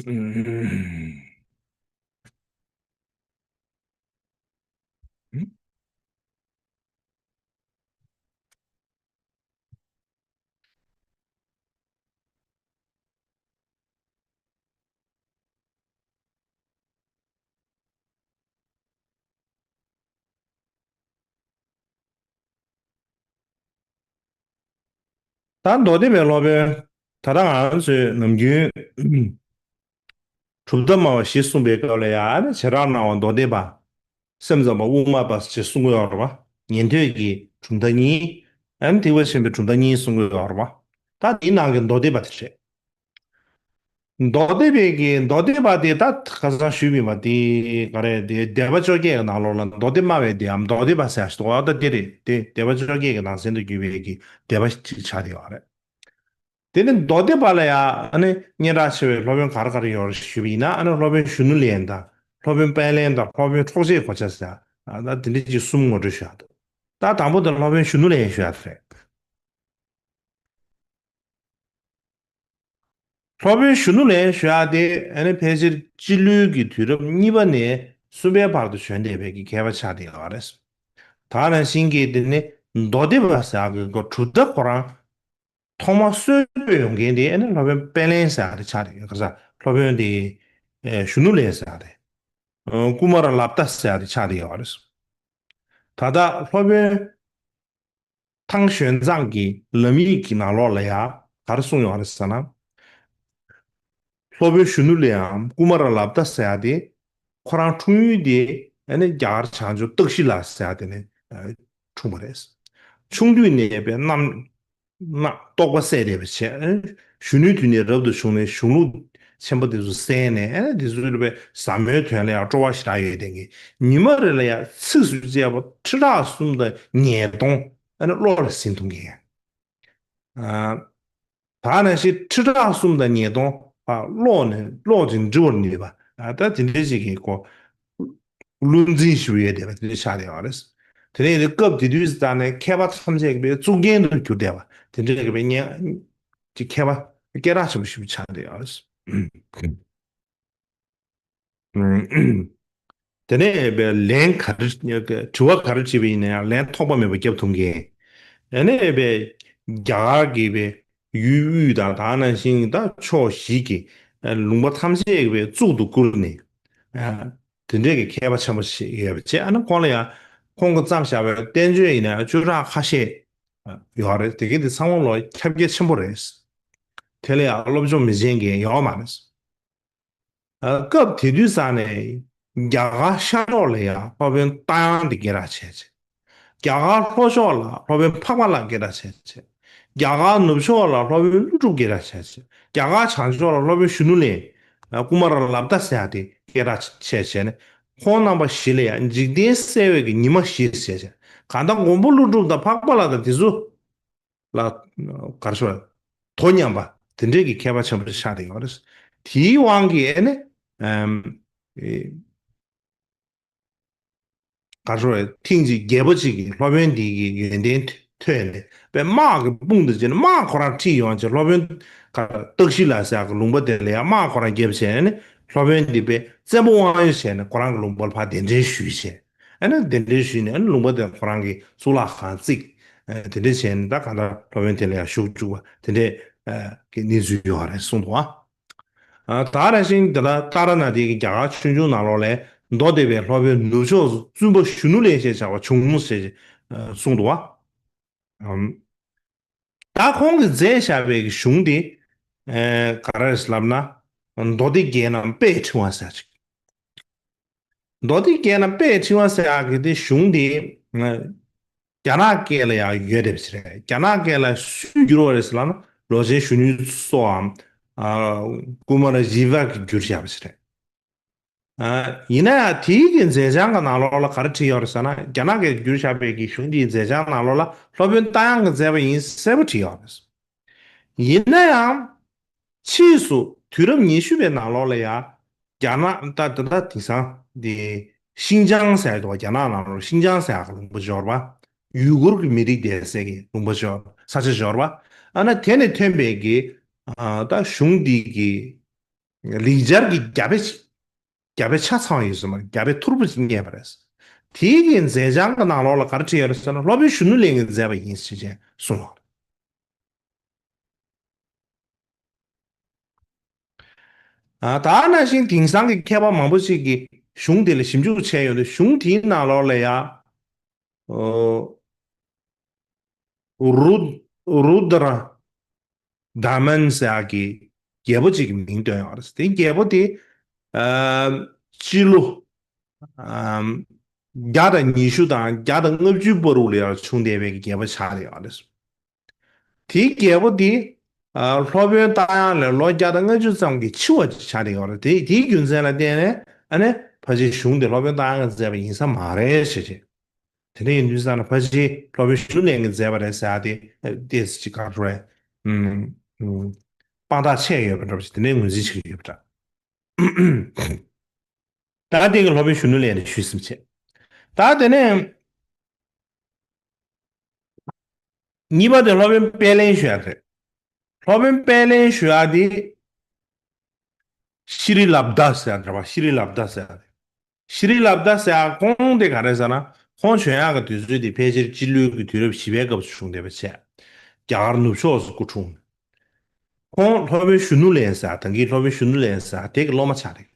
ད་མདོ་སྡེ་པའི་སློབ་དཔོན། ད་ལྟ་ང་ཚོས་ནམ་རྒྱུན་གྲུབ་མཐའ་སྨྲ་བ་བཞི་གསུངས་པའི་སྐབས་ལ་ཡང་ནི་བྱེ་བྲག་སྨྲ་བ་མདོ་སྡེ་པ། སེམས་ཙམ་པ་དབུ་མ་པ་ཞེས་གསུང་གི་ཡོད་རེད་པ། ཉན་ཐོས་ཀྱི་གྲུབ་མཐའ་གཉིས། ཨ་ནི་ཐེག་པ་ཆེན་པོའི་གྲུབ་མཐའ་གཉིས་གསུང་གི་ཡོད་རེད་པ། ད་དེའི་ནང་གི་མདོ་སྡེ་པ་དེ་རེད། མདོ་སྡེ་པའི་གི་མདོ་སྡེ་པ་དེ་ད་ཁ་སང་ཞུས་པ་ཡིན་པ་དེ་ག་རེ་དེ། སྡེ་པ་བཅོ་བརྒྱད་ཀྱི་ནང་ལོགས་ལ་མདོ་སྡེ་སྨྲ་བའི་སྡེའམ་མདོ་སྡེ་པ་ཟེར་ཡ་ཞིག་འདུག་པ། ད་དེ་རེད་དེ། སྡེ་པ་བཅོ་བརྒྱད་ཀྱི་ནང་ཚན་དུ་གྱུར་པའི་གི་སྡེ་པ་ཅིག་ཆགས་བསྡད་ཡོད་རེད། དེ་ནི་མདོ་སྡེ་པ་ལ་ཡང་ཨ་ནི་སྙན་གྲགས་ཆེ་བའི་སློབ་དཔོན་ག་རེ་ག་རེ་ཡོད་རེད་ཞུས་པ་ཡིན་ན། ཨ་ནི་སློབ་དཔོན་གཞོན་ནུ་ལེན་དང་། སློབ་དཔོན་དཔལ་ལེན་དང་། སློབ་དཔོན་འཕྲོག་བྱེད་གོ་ཆ་ཟེར་ཡ། ཨ། ད་དེ་འདྲ་ཅིག་གསུམ་ངོ་སྤྲོད་ཞུ་ཡ་འདུག། ད་དང་པོ་དེ་སློབ་དཔོན་གཞོན་ནུ་ལེན་ཞུ་ཡ་དེ་རེད། སློབ་དཔོན་གཞོན་ནུ་ལེན་ཞུ་ཡ་དེ་ཨ་ནི་ཕལ་ཆེར་སྤྱི་ལོའི་གི་དུས་རབས་གཉིས་པ་ནས་གསུམ་པའི་བར་དུ་བྱོན་བསྡད་པའི་གི་མཁས་པ་ཆགས་བསྡད་ཡོད་རེད། ད་ནང་བཞིན་གྱི་དེ་ནི་མདོ་སྡེ་པ་ཟེར་ཡ་གི་གྲུབ་མཐའ་ཁོ་རང་ཐོག་མ་སྲོལ་བཏོད་ཡོང་མཁན་དེ་ཨ་ནི་སློབ་དཔོན་དཔལ་ལེན་ཟེར་ཡ་དེ་ཆགས་བསྡད་ཡོད། ག་ས་སློབ་དཔོན་དེ་ཨེ་གཞོན་ནུ་ལེན་ཟེར་ཡ་དེ། ཨ། ཀུ་མ་ར་ལབ་ཏ་ཟེར་ཡ་དེ་ཆགས་བསྡད་ཡོད་རེད། ད་ལྟ་སློབ་དཔོན་ཐང་ཞོན་ཙང་གི་ལམ་ཡིག་གི་ནང་ལོགས་ལ་ཡང་ག་རེ་གསུངས་ཡོད་རེད་ཟེར་ན། སློབ་དཔོན་གཞོན་ནུ་ལས་ཡང་ཀུ་མ་ར་ལབ་ཏ་ཟེར་ཡ་དེ་ཁོ་རང་འཁྲུངས་ཡུལ་དེ་ཨ་ནི་རྒྱ་གར་བྱང་ཕྱོགས་སྟག་ཤི་ལ་ཟེར་ཡ་དེ་ནས་ཨ་འཁྲུངས་པ་རེད། ཆུང་དུས་ནས་པའི་རྣམ་རྣམ་རྟོག་པ་སད་བསྡད་པ་བྱས། གཞོན་ནུའི་དུས་ནས་རབ་ཏུ་བྱུང་ནས་གཞུང་ལུགས་ཆེན་པོ་དེ་ཚོ་གསན་ནས། ཨ་ནི་དེ་ཚོའི་པའི་ཟབ་མོའི་དོན་ལ་ཡང་སྤྲོ་བ་ཞེ་དྲག་ཡོད་དེ་གི། ཉི་མ་རེ་ལ་ཡང་ཚིགས་སུ་བཅད་པ་ཁྲི་ཕྲག་གསུམ་དང་ཉིས་སྟོང་ཨ་ནི་བློ་ལ་ཟིན་ཐུབ་མཁན། ཨ། ད་ནང་བཞིན་ཁྲི་ཕྲག་གསུམ་དང་ཉིས་སྟོང་ཨ་ཀློག་ནས་ཀློག་ཅིང་འབྲི་བར་ནུས་པ། ཨ་ད་དེ་འདྲའི་ཞིག་གི་ཁོ་བློ་འཛིན་ཞུ་ཡས་བསྡད་པ་དེ་འདྲ་ཆགས་བསྡད་ཡོད་རེད། དེ་ནས་དེ་སྐབས་དེ་དུས་ཙང་ནས་མཁས་པ་ཐམས་ཅད་ཀྱི་པའི་གཙུག་རྒྱན་དུ་གྱུར་བསྡད་པ་དེ་འདྲའི་གི་པའི་སྙན་གྱི་མཁས་པ་སྐད་གྲགས་ཆེན་པོ་ཞིག་ཆགས་བསྡད་ཡོད་རེད། དེ་ནས་པའི་ལན་ག་རེ་དྲི་བ་ག་རེ་དྲིས་པ་ཡིན་ན་ཡང་ལན་ཐོགས་པ་མེད་པ་རྒྱབ་ཐུབ་མཁན། ཨ་ནི་པའི་རྒྱ་གར་གྱི་པའི་ཡུལ་དབུས་དང་ད་ནང་བཞིན་ད་ཕྱོགས་བཞི་གི་ལུང་པ་ཐམས་ཅད་ཀྱི་པའི་གཙུག་ཏུ་བཀུར་ནས། དེ་འདྲས་ཀྱི་མཁས་པ་ཆེན་པོ་ཞིག་ཡོད་པ་བྱས། ཨ་ནི་ཁོང་ལ་ཡང་ཁོང་གིས་བརྩམས་བཞག་པའི་བསྟན་བཅོས་ཡིན་ན་ཡང་བཅུ་ཕྲག་ཁ་ཤས་ཡོད་རེད། དེ་གའི་དེ་ཚང་མ་ལོ་ཁྱབ་རྒྱ་ཆེན་པོ་རེད། དེ་ལ་ཡང་སློབ་སྦྱོང་མི་བྱེད་མཁན་ཡོད་མ་རེད། ཨ་སྐབས་དེ་དུས་ཙང་ནས་རྒྱ་གར་ཤར་ཕྱོགས་ལ་ཡང་སློབ་དཔོན་རྟ་དབྱངས་དེ་སྐད་གྲགས་ཆེ་ཆེ། རྒྱ་གར་ལྷོ་ཕྱོགས་ལ་སློབ་དཔོན་འཕགས་པ་ལགས་སྐད་གྲགས་ཆེ་ཆེ། རྒྱ་གར་ནུབ་ཕྱོགས་ལ་སློབ་དཔོན་ཀླུ་སྒྲུབ་སྐད་གྲགས་ཆེ་ཆེ། རྒྱ་གར་བྱང་ཕྱོགས་ལ་སློབ་དཔོན་གཞོན་ནུ་ལས་ཀུ་མ་ར་ལབ་ཏ་ཟེར་ཡ་དེ་སྐད་གྲགས་ཆེ་ཆེ་ནས། ཁོང་རྣམ་པ་བཞི་ལ་ཡང་འཇིག་རྟེན་གསལ་བའི་གི་ཉི་མ་བཞི་ཟེར་ཆེ། གང་ལྟར་མགོན་པོ་ཀླུ་སྒྲུབ་དང་འཕགས་པ་ལགས་དང་དེ་ཚོ་ལ་གར་ཤོར་དོ་མཉམ་པ་དེ་འདྲས་ཀྱི་མཁས་པ་ཆེན་པོ་ཆགས་བསྡད་ཡོད་རེད། དེའི་དབང་གིས་ཨ་ནི་ཨམ་ཨེ་གར་ཤོར་ཐེངས་གཅིག་རྒྱལ་པོ་གཅིག་གིས་སློབ་དཔོན་འདི་གི་ཡོན་ཏན་ཐོས་ནས་པའི་དམག་གི་དཔུང་དུ་བྱས་ནས་དམག་ཁོ་རང་ཁྲིད་ཡོང་བྱས། སློབ་དཔོན་ག་སྟག་ཤི་ལ་ཟེར་གི་ལུང་པ་དེ་ལ་ཡང་དམག་ཁོ་རང་རྒྱབ་བྱས་ནས། སློབ་དཔོན་འདི་པའི་བཙན་པོ་དབང་ཡོད་བྱས་ནས་ཁོ་རང་གི་ལུང་པར་ཕར་གདན་འདྲེན་ཞུས་བྱས། ཨ་ནི་གདན་འདྲེན་ཞུས་ནས་ཨ་ནི་ལུང་པ་དེ་ཁོ་རང་གི་གཙུག་ལག་ཁང་བརྩིགས། ཨ་དེ་འདྲ་བྱས་ནས་ད་གང་ལྟར་སློབ་དཔོན་དེ་ལ་ཡང་བཞུགས་བཅུག་པ་དེ་འདྲའི་ཨ་གི་གནས་ཚུལ་ཡོད་རེད་གསུངས་འདུག་ཨ། ཨ་ད་རང་བཞིན་དེ་ལ་ཏཱ་ར་ནཱ་ཐའི་གི་རྒྱ་གར་ཆོས་འབྱུང་ནང་ལོགས་ལས་མདོ་སྡེ་པའི་སློབ་དཔོན་ནུབ་ཕྱོགས་སུ་བཙུན་པ་གཞོན་ནུ་ལས་ཞེས་བྱ་བ་བྱུང་ཞེས་ཨ་གསུངས་འདུག་ཨ། ཨམ། ད་ཁོང་གིས་མཛད་བཞག་པའི་གི་གཞུང་དེ་ཨེ་ག་རེ་རེད་ལབ་ན། མདོ་སྡེ་རྒྱན་ནམ་དཔལ་ཕྲེང་བ་ཟེར་ཅིག་མདོ་སྡེ་རྒྱན་ནམ་དཔལ་ཕྲེང་བ་ཟེར་ཡག་གི་དེ་གཞུང་དེ་ཨ་རྒྱ་ནག་སྐད་ལ་ཡང་ཡོད་རེད་པ་ཞིག་རེད། རྒྱ་ནག་སྐད་ལ་སུས་བསྒྱུར་བ་རེད་ཟེར་ལབ་ན་ལོ་ཆེན་གཞོན་ནུའི་གཙོ་བོའམ་ཨ་ཀུ་མ་ར་ཇི་ཝ་གིས་བསྒྱུར་བཞག་པ་ཞིག་རེད། ཨ་ཡིན་ན་ཡང་དེའི་གི་མཛད་བྱང་གི་ནང་ལོགས་ལ་ག་རེ་བྲིས་ཡོད་རེད་ཟེར་ན། རྒྱ་ནག་གིས་བསྒྱུར་བཞག་པའི་གི་གཞུང་དེའི་མཛད་བྱང་ནང་ལོགས་ལ་སློབ་དཔོན་རྟ་དབྱངས་ཀྱིས་མཛད་པ་ཡིན་གསལ་པོ་བྲིས་ཡོད་རེད། ཡིན་ན་ཡང་ཕྱིས་སུ་དུས་རབས་ཉི་ཤུ་པའི་ནང་ལོགས་ལ་ཡང་རྒྱ་ནག་ད་ད་ད་དེང་སང་དེ་ཤིན་ཅང་ཟེར་འདུག་རྒྱ་ནག་ནང་ལོགས་ཤིན་ཅང་ཟེར་ཡག་གི་ལུང་པ་ཅིག་ཡོད་རེད་པ། ཡུ་གུར་གྱི་མི་རིགས་བསྡད་སའི་གི་ལུང་པ་ཅིག་ཡོད་རེད། ས་ཆ་ཅིག་ཡོད་རེད་པ། ཨ་ན་དེ་ནས་ཐོན་པའི་གི་ཨ་ད་གཞུང་འདི་གི་ལེགས་སྦྱར་གྱི་རྒྱ་དཔེ་ཞིག་རྒྱ་དཔེ་ཆ་ཚང་ཡོད་ཟེར་མ་རེད། རྒྱ་དཔེ་ཐོར་བུ་ཅིག་རྙེད་པ་རེད། དེའི་གི་མཛད་བྱང་གི་ནང་ལོགས་ལ་ག་རེ་བྲིས་ཡོད་རེད་ཟེར་ན། སློབ་དཔོན་གཞོན་ནུ་ལས་ཀྱིས་མཛད་པ་ཡིན་ཞེས་བྱས་གསུངས་ཡོད་རེད། ཨ་ད་ནང་བཞིན་དེང་སང་གི་མཁས་པ་མང་པོ་ཞིག་གིས་གཞུང་དེ་ལ་ཞིབ་འཇུག་བྱས་ཡོད་དུས། གཞུང་དེའི་ནང་ལོགས་ལ་ཡང་ཨོ། རུ་རུ་དྲ་དཱ་མན་ཟེར་ཡག་གི་རྒྱལ་པོ་གཅིག་གི་མིང་བཏོན་ཡོད་རེད། དེ་རྒྱལ་པོ་དེ་ཨ་སྤྱི་ལོ་ཨ་བརྒྱ་དང་ཉི་ཤུ་དང་བརྒྱ་དང་ལྔ་བཅུའི་བར་དུ་ལ་ཡང་བྱུང་བསྡད་པའི་རྒྱལ་པོ་ཆགས་བསྡད་ཡོད་རེད། དེའི་རྒྱལ་པོ་དེ་ཨ་སློབ་དཔོན་རྟ་དབྱངས་ལས་ལོ་བརྒྱ་དང་ལྔ་བཅུ་ཙམ་གྱི་འཆི་བ་ཆགས་བསྡད་ཡོད་རེད། དེ་དེའི་རྒྱུ་མཚན་ལ་བརྟེན་ནས་ཨ་ནི་ཕལ་ཆེར་གཞུང་དེ་སློབ་དཔོན་རྟ་དབྱངས་ཀྱིས་མཛད་པ་ཡིན་ས་མ་རེད་ཞེས་བྱས། དེ་འདྲ་ཡིན་དུས་ཙང་ན་ཕལ་ཆེར་སློབ་དཔོན་གཞོན་ནུ་ལས་ཀྱིས་མཛད་པ་རེད་ཟེར་ཡག་དེ་ཏོག་ཙམ་ཅིག་ག་རེ་རེད། ཨུམ། ཨུམ། དཔང་རྟགས་ཆད་ཡོད་པ་འདྲ་པོ་ཞིག་དེ་འདྲའི་ངོས་འཛིན་བྱེད་ཀྱི་ཡོད་པ་འདྲ། ད་དེ་གི་སློབ་དཔོན་གཞོན་ནུ་ལས་ནས་ཞུས་ཟིན་བྱས། ད་དེ་ནས་གཉིས་པ་དེ་སློབ་དཔོན་དཔལ་ལྡན་ཞུ་ཡག་རེད། སློབ་དཔོན་དཔལ་ལྡན་ཞུ་ཡག་དེ་ཤྲི་ལབ་དྷ་ཟེར་ཡག་འདྲ་པ། ཤྲི་ལབ་དྷ་ཟེར་ཡག་རེད། ཤྲི་ལབ་དྷ་ཟེར་ཡག་ཁོང་དེ་ག་རེ་ཟེར་ན། ཁོང་བྱོན་ཡག་གི་དུས་ཚོད་དེ་ཕལ་ཆེར་སྤྱི་ལོའི་གི་དུས་རབས་བཞི་པའི་སྐབས་སུ་བྱུང་བསྡད་པ་བྱས། རྒྱ་གར་ནུབ་ཕྱོགས་སུ་སྐུ་འཁྲུངས། ཁོང་སློབ་དཔོན་གཞོན་ནུ་ལས་ཟེར་ཡག་ད་གིན་སློབ་དཔོན་གཞོན་ནུ་ལས་ཟེར་ཡག་དེ་གི་སློབ་མ་ཆགས་རེད།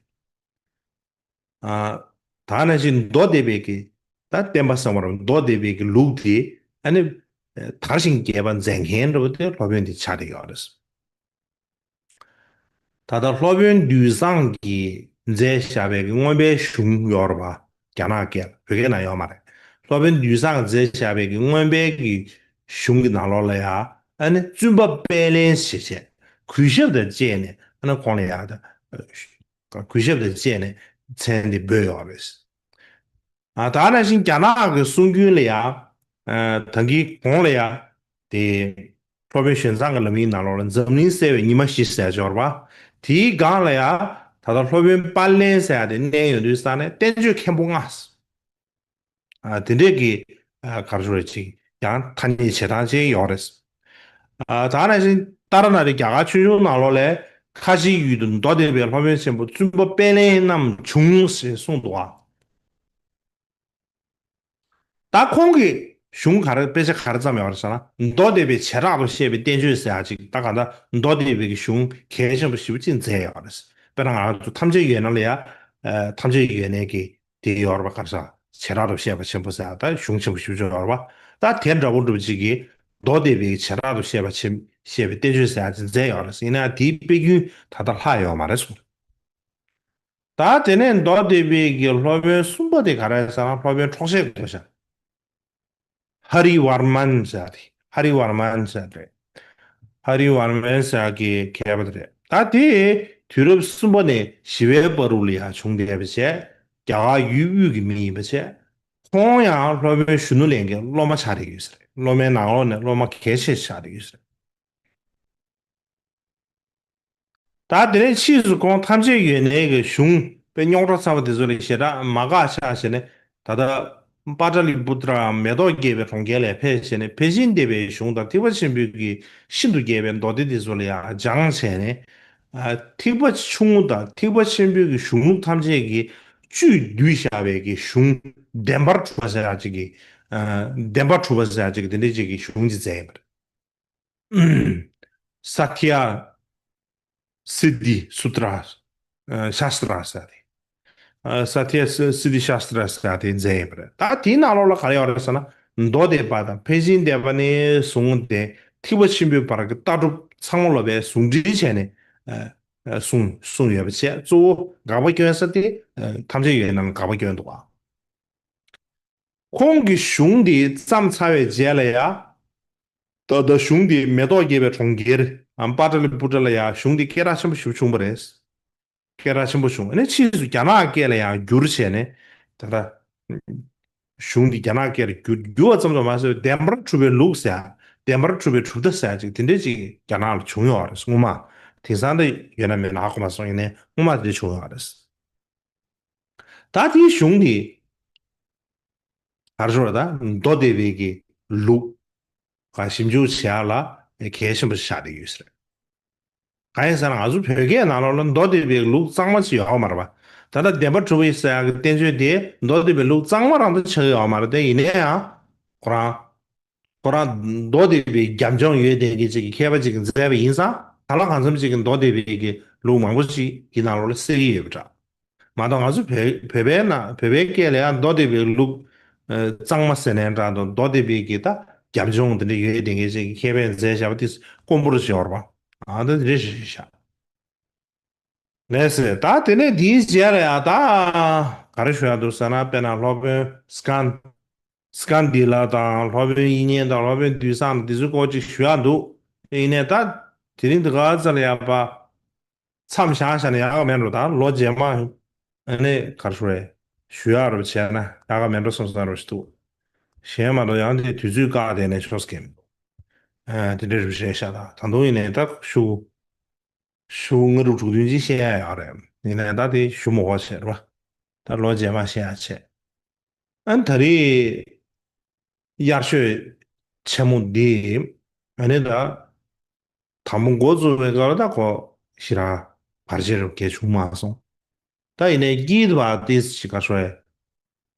ཨ་ད་ནང་བཞིན་མདོ་སྡེ་པའི་གི་ད་བསྟན་པ་གསང་བ་རུ་མདོ་སྡེ་པའི་གི་ལུགས་དེ་ཨ་ནི་དར་ཞིང་རྒྱས་པ་མཛད་མཁན་འདྲ་པོ་དེ་སློབ་དཔོན་དེ་ཆགས་བསྡད་ཡོད་རེད། ད་ལྟ་སློབ་དཔོན་འདུས་བཟང་གིས་མཛད་བཞག་པའི་གི་མངོན་པའི་གཞུང་ཡོད་རེད་པ། རྒྱ་ནག་སྐད་ལ། བོད་སྐད་ནང་ཡོད་མ་རེད། སློབ་དཔོན་འདུས་བཟང་མཛད་བཞག་པའི་གི་མངོན་པའི་གི་གཞུང་གི་ནང་ལོགས་ལ་ཡ། ཨ་ནི་བཙུན་པ་པད་གླིང་ཞེས་བྱས། གུས་ཞབས་དང་བཅས་ནས། ཨ་ནི་ཁོང་ལ་ཡ། གུས་ཞབས་དང་བཅས་ནས་མཚན་འདི་འབོད་ཡོད་རེད། ཨ། ད་ནང་བཞིན་རྒྱ་ནག་གི་གསུང་རྒྱུན་ལ་ཡ། ཨ། ད་གིན་གོང་ལ་ཡ། དེ། སློབ་དཔོན་གཞན་མཚང་གི་ལམ་ཡིག་ནང་ལོགས་ལ་འཛམ་གླིང་གསལ་བའི་ཉི་མ་བཞི་ཟེར་ཡ་ཅིག་ཡོད་རེད་པ། དེའི་སྒང་ལ་ཡ། ད་ལྟ་སློབ་དཔོན་པད་གླིང་ཟེར་ཡ་དེ་གནས་ཡོད་དུས་ས་ནས་བསྟན་བཅོས་མཁན་པོ་ལྔ། ཨ། དེ་འདྲས་ཀྱི། ཨ། ག་རེ་ཞུ་དགོས་རེད། ཅིག་ཡང་ཐ་སྙད་བྱེད་སྟངས་ཅིག་ཡོད་རེད། ཨ། ད་ནང་བཞིན་ཏཱ་ར་ནཱ་ཐའི་རྒྱ་གར་ཆོས་འབྱུང་ནང་ལོགས་ལ། ཁ་ཆེའི་ཡུལ་དུ་མདོ་སྡེ་པའི་སློབ་དཔོན་ཆེན་པོ་བཙུན་པ་པད་གླིང་རྣམས་བྱུང་ཞེས་གསུངས་འདུག་ཨ། ད་ཁོང་གི་གཞུང་ག་རེ། དཔེ་ཆ་ག་རེ་བརྩམས་ཡོད་རེད་ཟེར་ན། མདོ་སྡེ་པའི་བྱེ་བྲག་ཏུ་བཤད་པའི་བསྟན་བཅོས་ཟེར་ཡ་ཅིག་ད་ག་ད་མདོ་སྡེ་པའི་གི་གཞུང་གལ་ཆེན་པོ་ཞེ་པོ་ཅིག་མཛད་ཡོད་རེད། དཔེར་ན་ང་རང་ཚོ་ཐམས་ཅད་ཡོད་ན་ལ་ཡ། ཨ། ཐམས་ཅད་ཡོད་ན་གི་དེ་ཡོད་རེད་པ། ག་རེ་ཟེར། བྱེ་བྲག་ཏུ་བཤད་པ་ཆེན་པོ་ཟེར་ཡ། ད་གཞུང་ཆེན་པོ་ཞེ་པོ་ཅིག་ཡོད་རེད་པ། ད་དེ་འདྲ་པོ་འདྲ་པོ་ཅིག་གིས་མདོ་སྡེ་པའི་བྱེ་བྲག་ཏུ་བཤད་པ་ཆེན། བཤད་པའི་བསྟན་བཅོས་ཟེར་ཡ་ཅིག་མཛད་ཡོད་རེད། ཡིན་ན་དེའི་དཔེ་རྒྱུན་ད་ལྟ་ལྷག་ཡོད་མ་རེད་གསུངས། ད་དེ་ནས་མདོ་སྡེ་པའི་གི་སློབ་དཔོན་གསུམ་པ་དེ་ག་རེ་ཟེར་ན། སློབ་དཔོན་འཕྲོག་བྱེད་དགོས་ཤག་ཧ་རི་ཝར་མན་ཟེར་ཡ་དེ། ཧ་རི་ཝར་མན་ཟེར་ཡ་དེ་རེད། ཧ་རི་ཝར་མན་ཟེར་ཡ་གི་མཁས་པ་དེ་རེད། ད་དེ་དུས་རབས་གསུམ་པ་ནས་བཞི་པའི་བར་དུ་ལ་ཡང་བྱུང་བསྡད་པ་བྱས། རྒྱ་གར་ཡུལ་དབུས་ཀྱི་མི་ཡིན་པ་བྱས། ཁོང་ཡང་སློབ་དཔོན་གཞོན་ནུ་ལྷན་རྒྱས་སློབ་མ་ཆགས་བསྡད་ཡོད་ས་རེད། སློབ་མའི་ནང་ལོགས་ནས་སློབ་མ་གལ་ཆེ་ཆགས་བསྡད་ཡོད་ས་རེད། ད་དེ་ནས་ཕྱིས་སུ་ཁོང་ཐམས་ཅད་ཡོད་ནའི་གི་གཞུང་དཔེ་རྙོག་དྲ་ཚ་བ་དེ་ཚོ་ལ་ཞེ་དྲག་མ་དགའ་ཤག་བྱས་ནས། ད་ལྟ་པཱ་ཏ་ལི་པུ་ཏྲ་མེ་ཏོག་རྒྱས་པའི་གྲོང་ཁྱེར་ལ་ཕེབས་བྱས་ནས། ཕར་ཕྱིན་སྡེ་པའི་གཞུང་དང་ཐེག་པ་ཆེན་པོའི་གི་ཤིན་ཏུ་རྒྱས་པའི་མདོ་སྡེ་དེ་ཚོ་ལ་ཡང་སྦྱངས་བྱས་ནས། ཨ། ཐེག་པ་ཆུང་ངུ་དང་ཐེག་པ་ཆེན་པོའི་གི་གཞུང་ལུགས་ཐམས་ཅད་ཀྱི་བཅུད་བསྡུས་བཞག་པའི་གི་གཞུང་བདེན་པར་གྲུབ་པ་ཟེར་ཡག་ཅིག་གི། ཨ། བདེན་པར་གྲུབ་པ་ཟེར་ཡག་ཅིག་གི་དེ་འདྲའི་ཅིག་གི་གཞུང་ཅིག་མཛད་ཡིན་པ་རེད། ས་ཐི་ཡ་སིདྡྷི་སུ་ཏྲ། ཨ། ཤཱསྟྲ་ཟེར་ཏེ། ཨ། ས་ཐི་ཡ་སི་སིདྡྷི་ཤཱསྟྲ་ཟེར་ཏེ་མཛད་ཡོད་པ་རེད། ད་དེའི་ནང་ལོགས་ལ་ག་རེ་ཡོད་རེད་ཟེར་ན། མདོ་སྡེ་པ་དང་ཕར་ཕྱིན་སྡེ་པ་ནས་བཟུང་སྟེ་ཐེག་པ་ཆེན་པོའི་བར་གྱི་ལྟ་གྲུབ་ཚང་མ་ལོ་པས་ཟུང་འབྲེལ་བྱས་ནས། ཨ། ཨ། གསུངས་གསུངས་ཡོད་པ་བྱས། གཙོ་བོ་དགག་པ་སྐྱོན་ས་དེ། ཨ། ཐམས་ཅད་ཡོད་ན་ལ་དགག་པ་སྐྱོན་འདུག་ག་ཁོང་གི་གཞུང་འདི་བརྩམས་ཚར་བའི་རྗེས་ལ་ཡ། ད་ལྟ་གཞུང་འདི་མེ་ཏོག་རྒྱས་པའི་གྲོང་ཁྱེར། ཨམ། པཱ་ཏ་ལི་པུ་ཏྲ་ལ་ཡ་གཞུང་འདི་སྐད་གྲགས་ཆེན་པོ་ཞིག་བྱུང་བ་རེད། སྐད་གྲགས་ཆེན་པོ་བྱུང་། ཨ་ནི་ཕྱིས་སུ་རྒྱ་ནག་སྐད་ལ་ཡང་བསྒྱུར་བྱས་ནས། ད་ལྟ་གཞུང་འདི་རྒྱ་ནག་སྐད་ལ་བསྒྱུར་བསྒྱུར་བ་ཙམ་དུ་མ་ཟད། བདེན་པར་གྲུབ་པའི་ལུགས་ཟེར་ཡ། བདེན་པར་གྲུབ་པའི་གྲུབ་མཐའ་ཟེར་ཡ་ཅིག་དེ་འདྲས་ཅིག་རྒྱ་ནག་ལ་བྱུང་ཡོད་རེད། སྔོན་མ། དེང་སང་ད་ཡོད་ན་མེད་ན་ཧ་གོ་མ་སོང་། ཡིན་ནའི་སྔོན་མ་དེ་འདྲས་བྱུང་ཡོད་རེད། ད་དེའི་གཞུང་འདི་ག་རེ་ཞུ་དགོས་རེད། ད་མདོ་སྡེ་པའི་གི་ལུགས་ཀ་ཞིབ་འཇུག་བྱེད་ཡག་ལ་གལ་ཆེན་པོ་ཆགས་བསྡད་ཡོད་ས་རེད། གང་ཡིན་ཟེར་ན། ང་ཚོ་བོད་སྐད་ནང་ལོགས་ལ་མདོ་སྡེ་པའི་ལུགས་གཙང་མ་ཞིག་ཡོད་མ་རེད་པ། ད་ལྟ་བདེན་པར་གྲུབ་པ་ཟེར་ཡག་གི་བསྟན་བཅོས་དེ་མདོ་སྡེ་པའི་ལུགས་གཙང་མ་རང་དུ་ཆགས་ཀྱི་ཡོད་མ་རེད་དེ། ཡིན་ན་ཡང་ཁོ་རང་ཁོ་རང་མདོ་སྡེ་པའི་རྒྱབ་ལྗོངས་ཡོད་བསྡད་མཁན་ཅིག་གི་མཁས་པ་ཅིག་གིས་མཛད་པ་ཡིན་ཙང་། གང་ལ་གང་འཚམ་ཅིག་གིས་མདོ་སྡེ་པའི་གི་ལུགས་མང་པོ་ཅིག་གི་ནང་ལོགས་ལ་གསལ་གྱི་ཡོད་པ་འདྲ། མ་གཏོགས་ང་ཚོ་བོད་བོད་པའི་ནང་བོད་པའི་སྐད་ལ་ཡང་མདོ་སྡེ་པའི་ལུགས། ཨ། གཙང་མ་ཟེར་ནའི་འདྲ་འདུག་མདོ་སྡེ་པའི་གི་ད་རྒྱབ་ལྗོངས་དེ་འདྲ་ཡོད་བསྡད་མཁན་ཅིག་གི་མཁས་པས་མཛད་བཞག་པ་དེ་དཀོན་པོ་རེད་ཟེར་བ། ཨ། ད་དེ་འདྲ་ཞིག་བཞག་ལགས་སེ། ད་དེ་ནས་དེའི་རྗེས་ལ་ཡང་ད་ག་རེ་ཞུ་ཡག་འདུག་ཟེར་ན། དཔེར་ན་སློབ་དཔོན་སྐན་སྐན་དྷི་ལ་དང་། སློབ་དཔོན་དབྱིག་གཉེན་དང་། སློབ་དཔོན་འདུས་བཟང་དང་། དེ་ཚོའི་སྐོར་ཅིག་ཞུ་ཡག་འདུག་ཡིན་ནའི་ད་དེ་རིང་འདི་ག་ཚོད་ལ་ཡག་པ། མཚམས་བཞག་བཞག་ན་ཡག་ག་མེད་འགྲོ། ད་ལོ་རྗེས་མ་ཨ་ནི་ག་རེ་ཞུ་རེད། ཞུ་ཡག་རུ་བྱས་ན་ཡག་ག་མེད་འགྲོ་བསམ་བསམ་རུ་ཞིག་འདུག་གཞན་མ་གཏོགས་ཡང་དེ་དུས་ཚོད་བཀག་བསྡད་ནས་ཆོག་ས་གི་མི་འདུག་ཨ། དེ་འདྲ་རུ་བྱས་ཤག་ད་ད་དུང་ཡིན་ནའི་ད་ཞུ་ཞུ་ལྔ་དྲུག་དྲུག་བདུན་ཅིག་བཤད་ཡག་ཡོད་རེད། ཡིན་ནའི་ད་དེ་ཞུ་མི་དགོས་བྱས་རེད་པ། ད་ལོ་རྗེས་མ་བཤད་ཡག་བྱས། ཨ་ནི་ད་རེས་དབྱར་ཆོས་ཆེན་མོ་འདི་ཨ་ནི་ད་དང་པོ་འགོ་བཙུགས་པའི་སྐབས་ལ་ད་ཁོ་ཞེ་དྲག་བར་ཆད་རུ་གས་བྱུང་མ་སོང་། ད་ཡིན་ནའི་དཀྱིལ་དུ་བ་ཏིས་ཅིག་ག་ཤོད་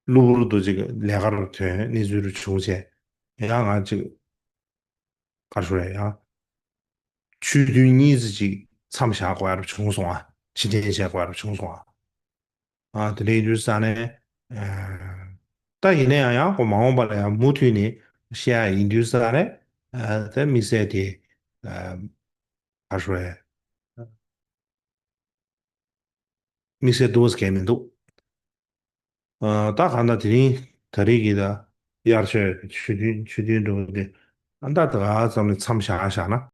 གློ་བུར་དུ་ཅིག་ལས་ཀ་རུ་ཐོན། གནས་ཚུལ་རུ་བྱུང་བྱས། ཡང་ང་ཅིག་ག་ཤོད་ཡང་ཆོས་ཐུན་གཉིས་ཙམ་ཅིག་མཚམས་བཞག་དགོས་ཡག་རུ་བྱུང་སོང་ཨ། ཕྱིར་འཐེན་བྱེད་དགོས་ཡག་རུ་བྱུང་སོང་ཨ། ཨ། དེ་འདྲ་ཡིན་དུས་ས་ནས། ཨ། ད་ཡིན་ན་ཡང་ཡང་ཁོ་མ་འོངས་པ་ལ་ཡང་མུ་མཐུད་ནས་བཤད་ཡག་ཡིན་དུས་ས་ནས། ཨ། ད་དམིགས་བསལ་དེ། ཨ། ག་རེ་ཞུ་དགོས་རེད། དམིགས་བསལ་བསྡུ་བ་གང་ཡང་མི་འདུག་ཨ། ད་གང་ལྟར་དེ་རིང་ད་རེས་ཀྱི་ད་དབྱར་ཆོས་ཆོས་ཐུན་ཆོས་ཐུན་འགྲོ་གི་དེ་ཨ་ད་ད་ག་ཙམ་ནས་མཚམས་བཞག་བཞག་ན།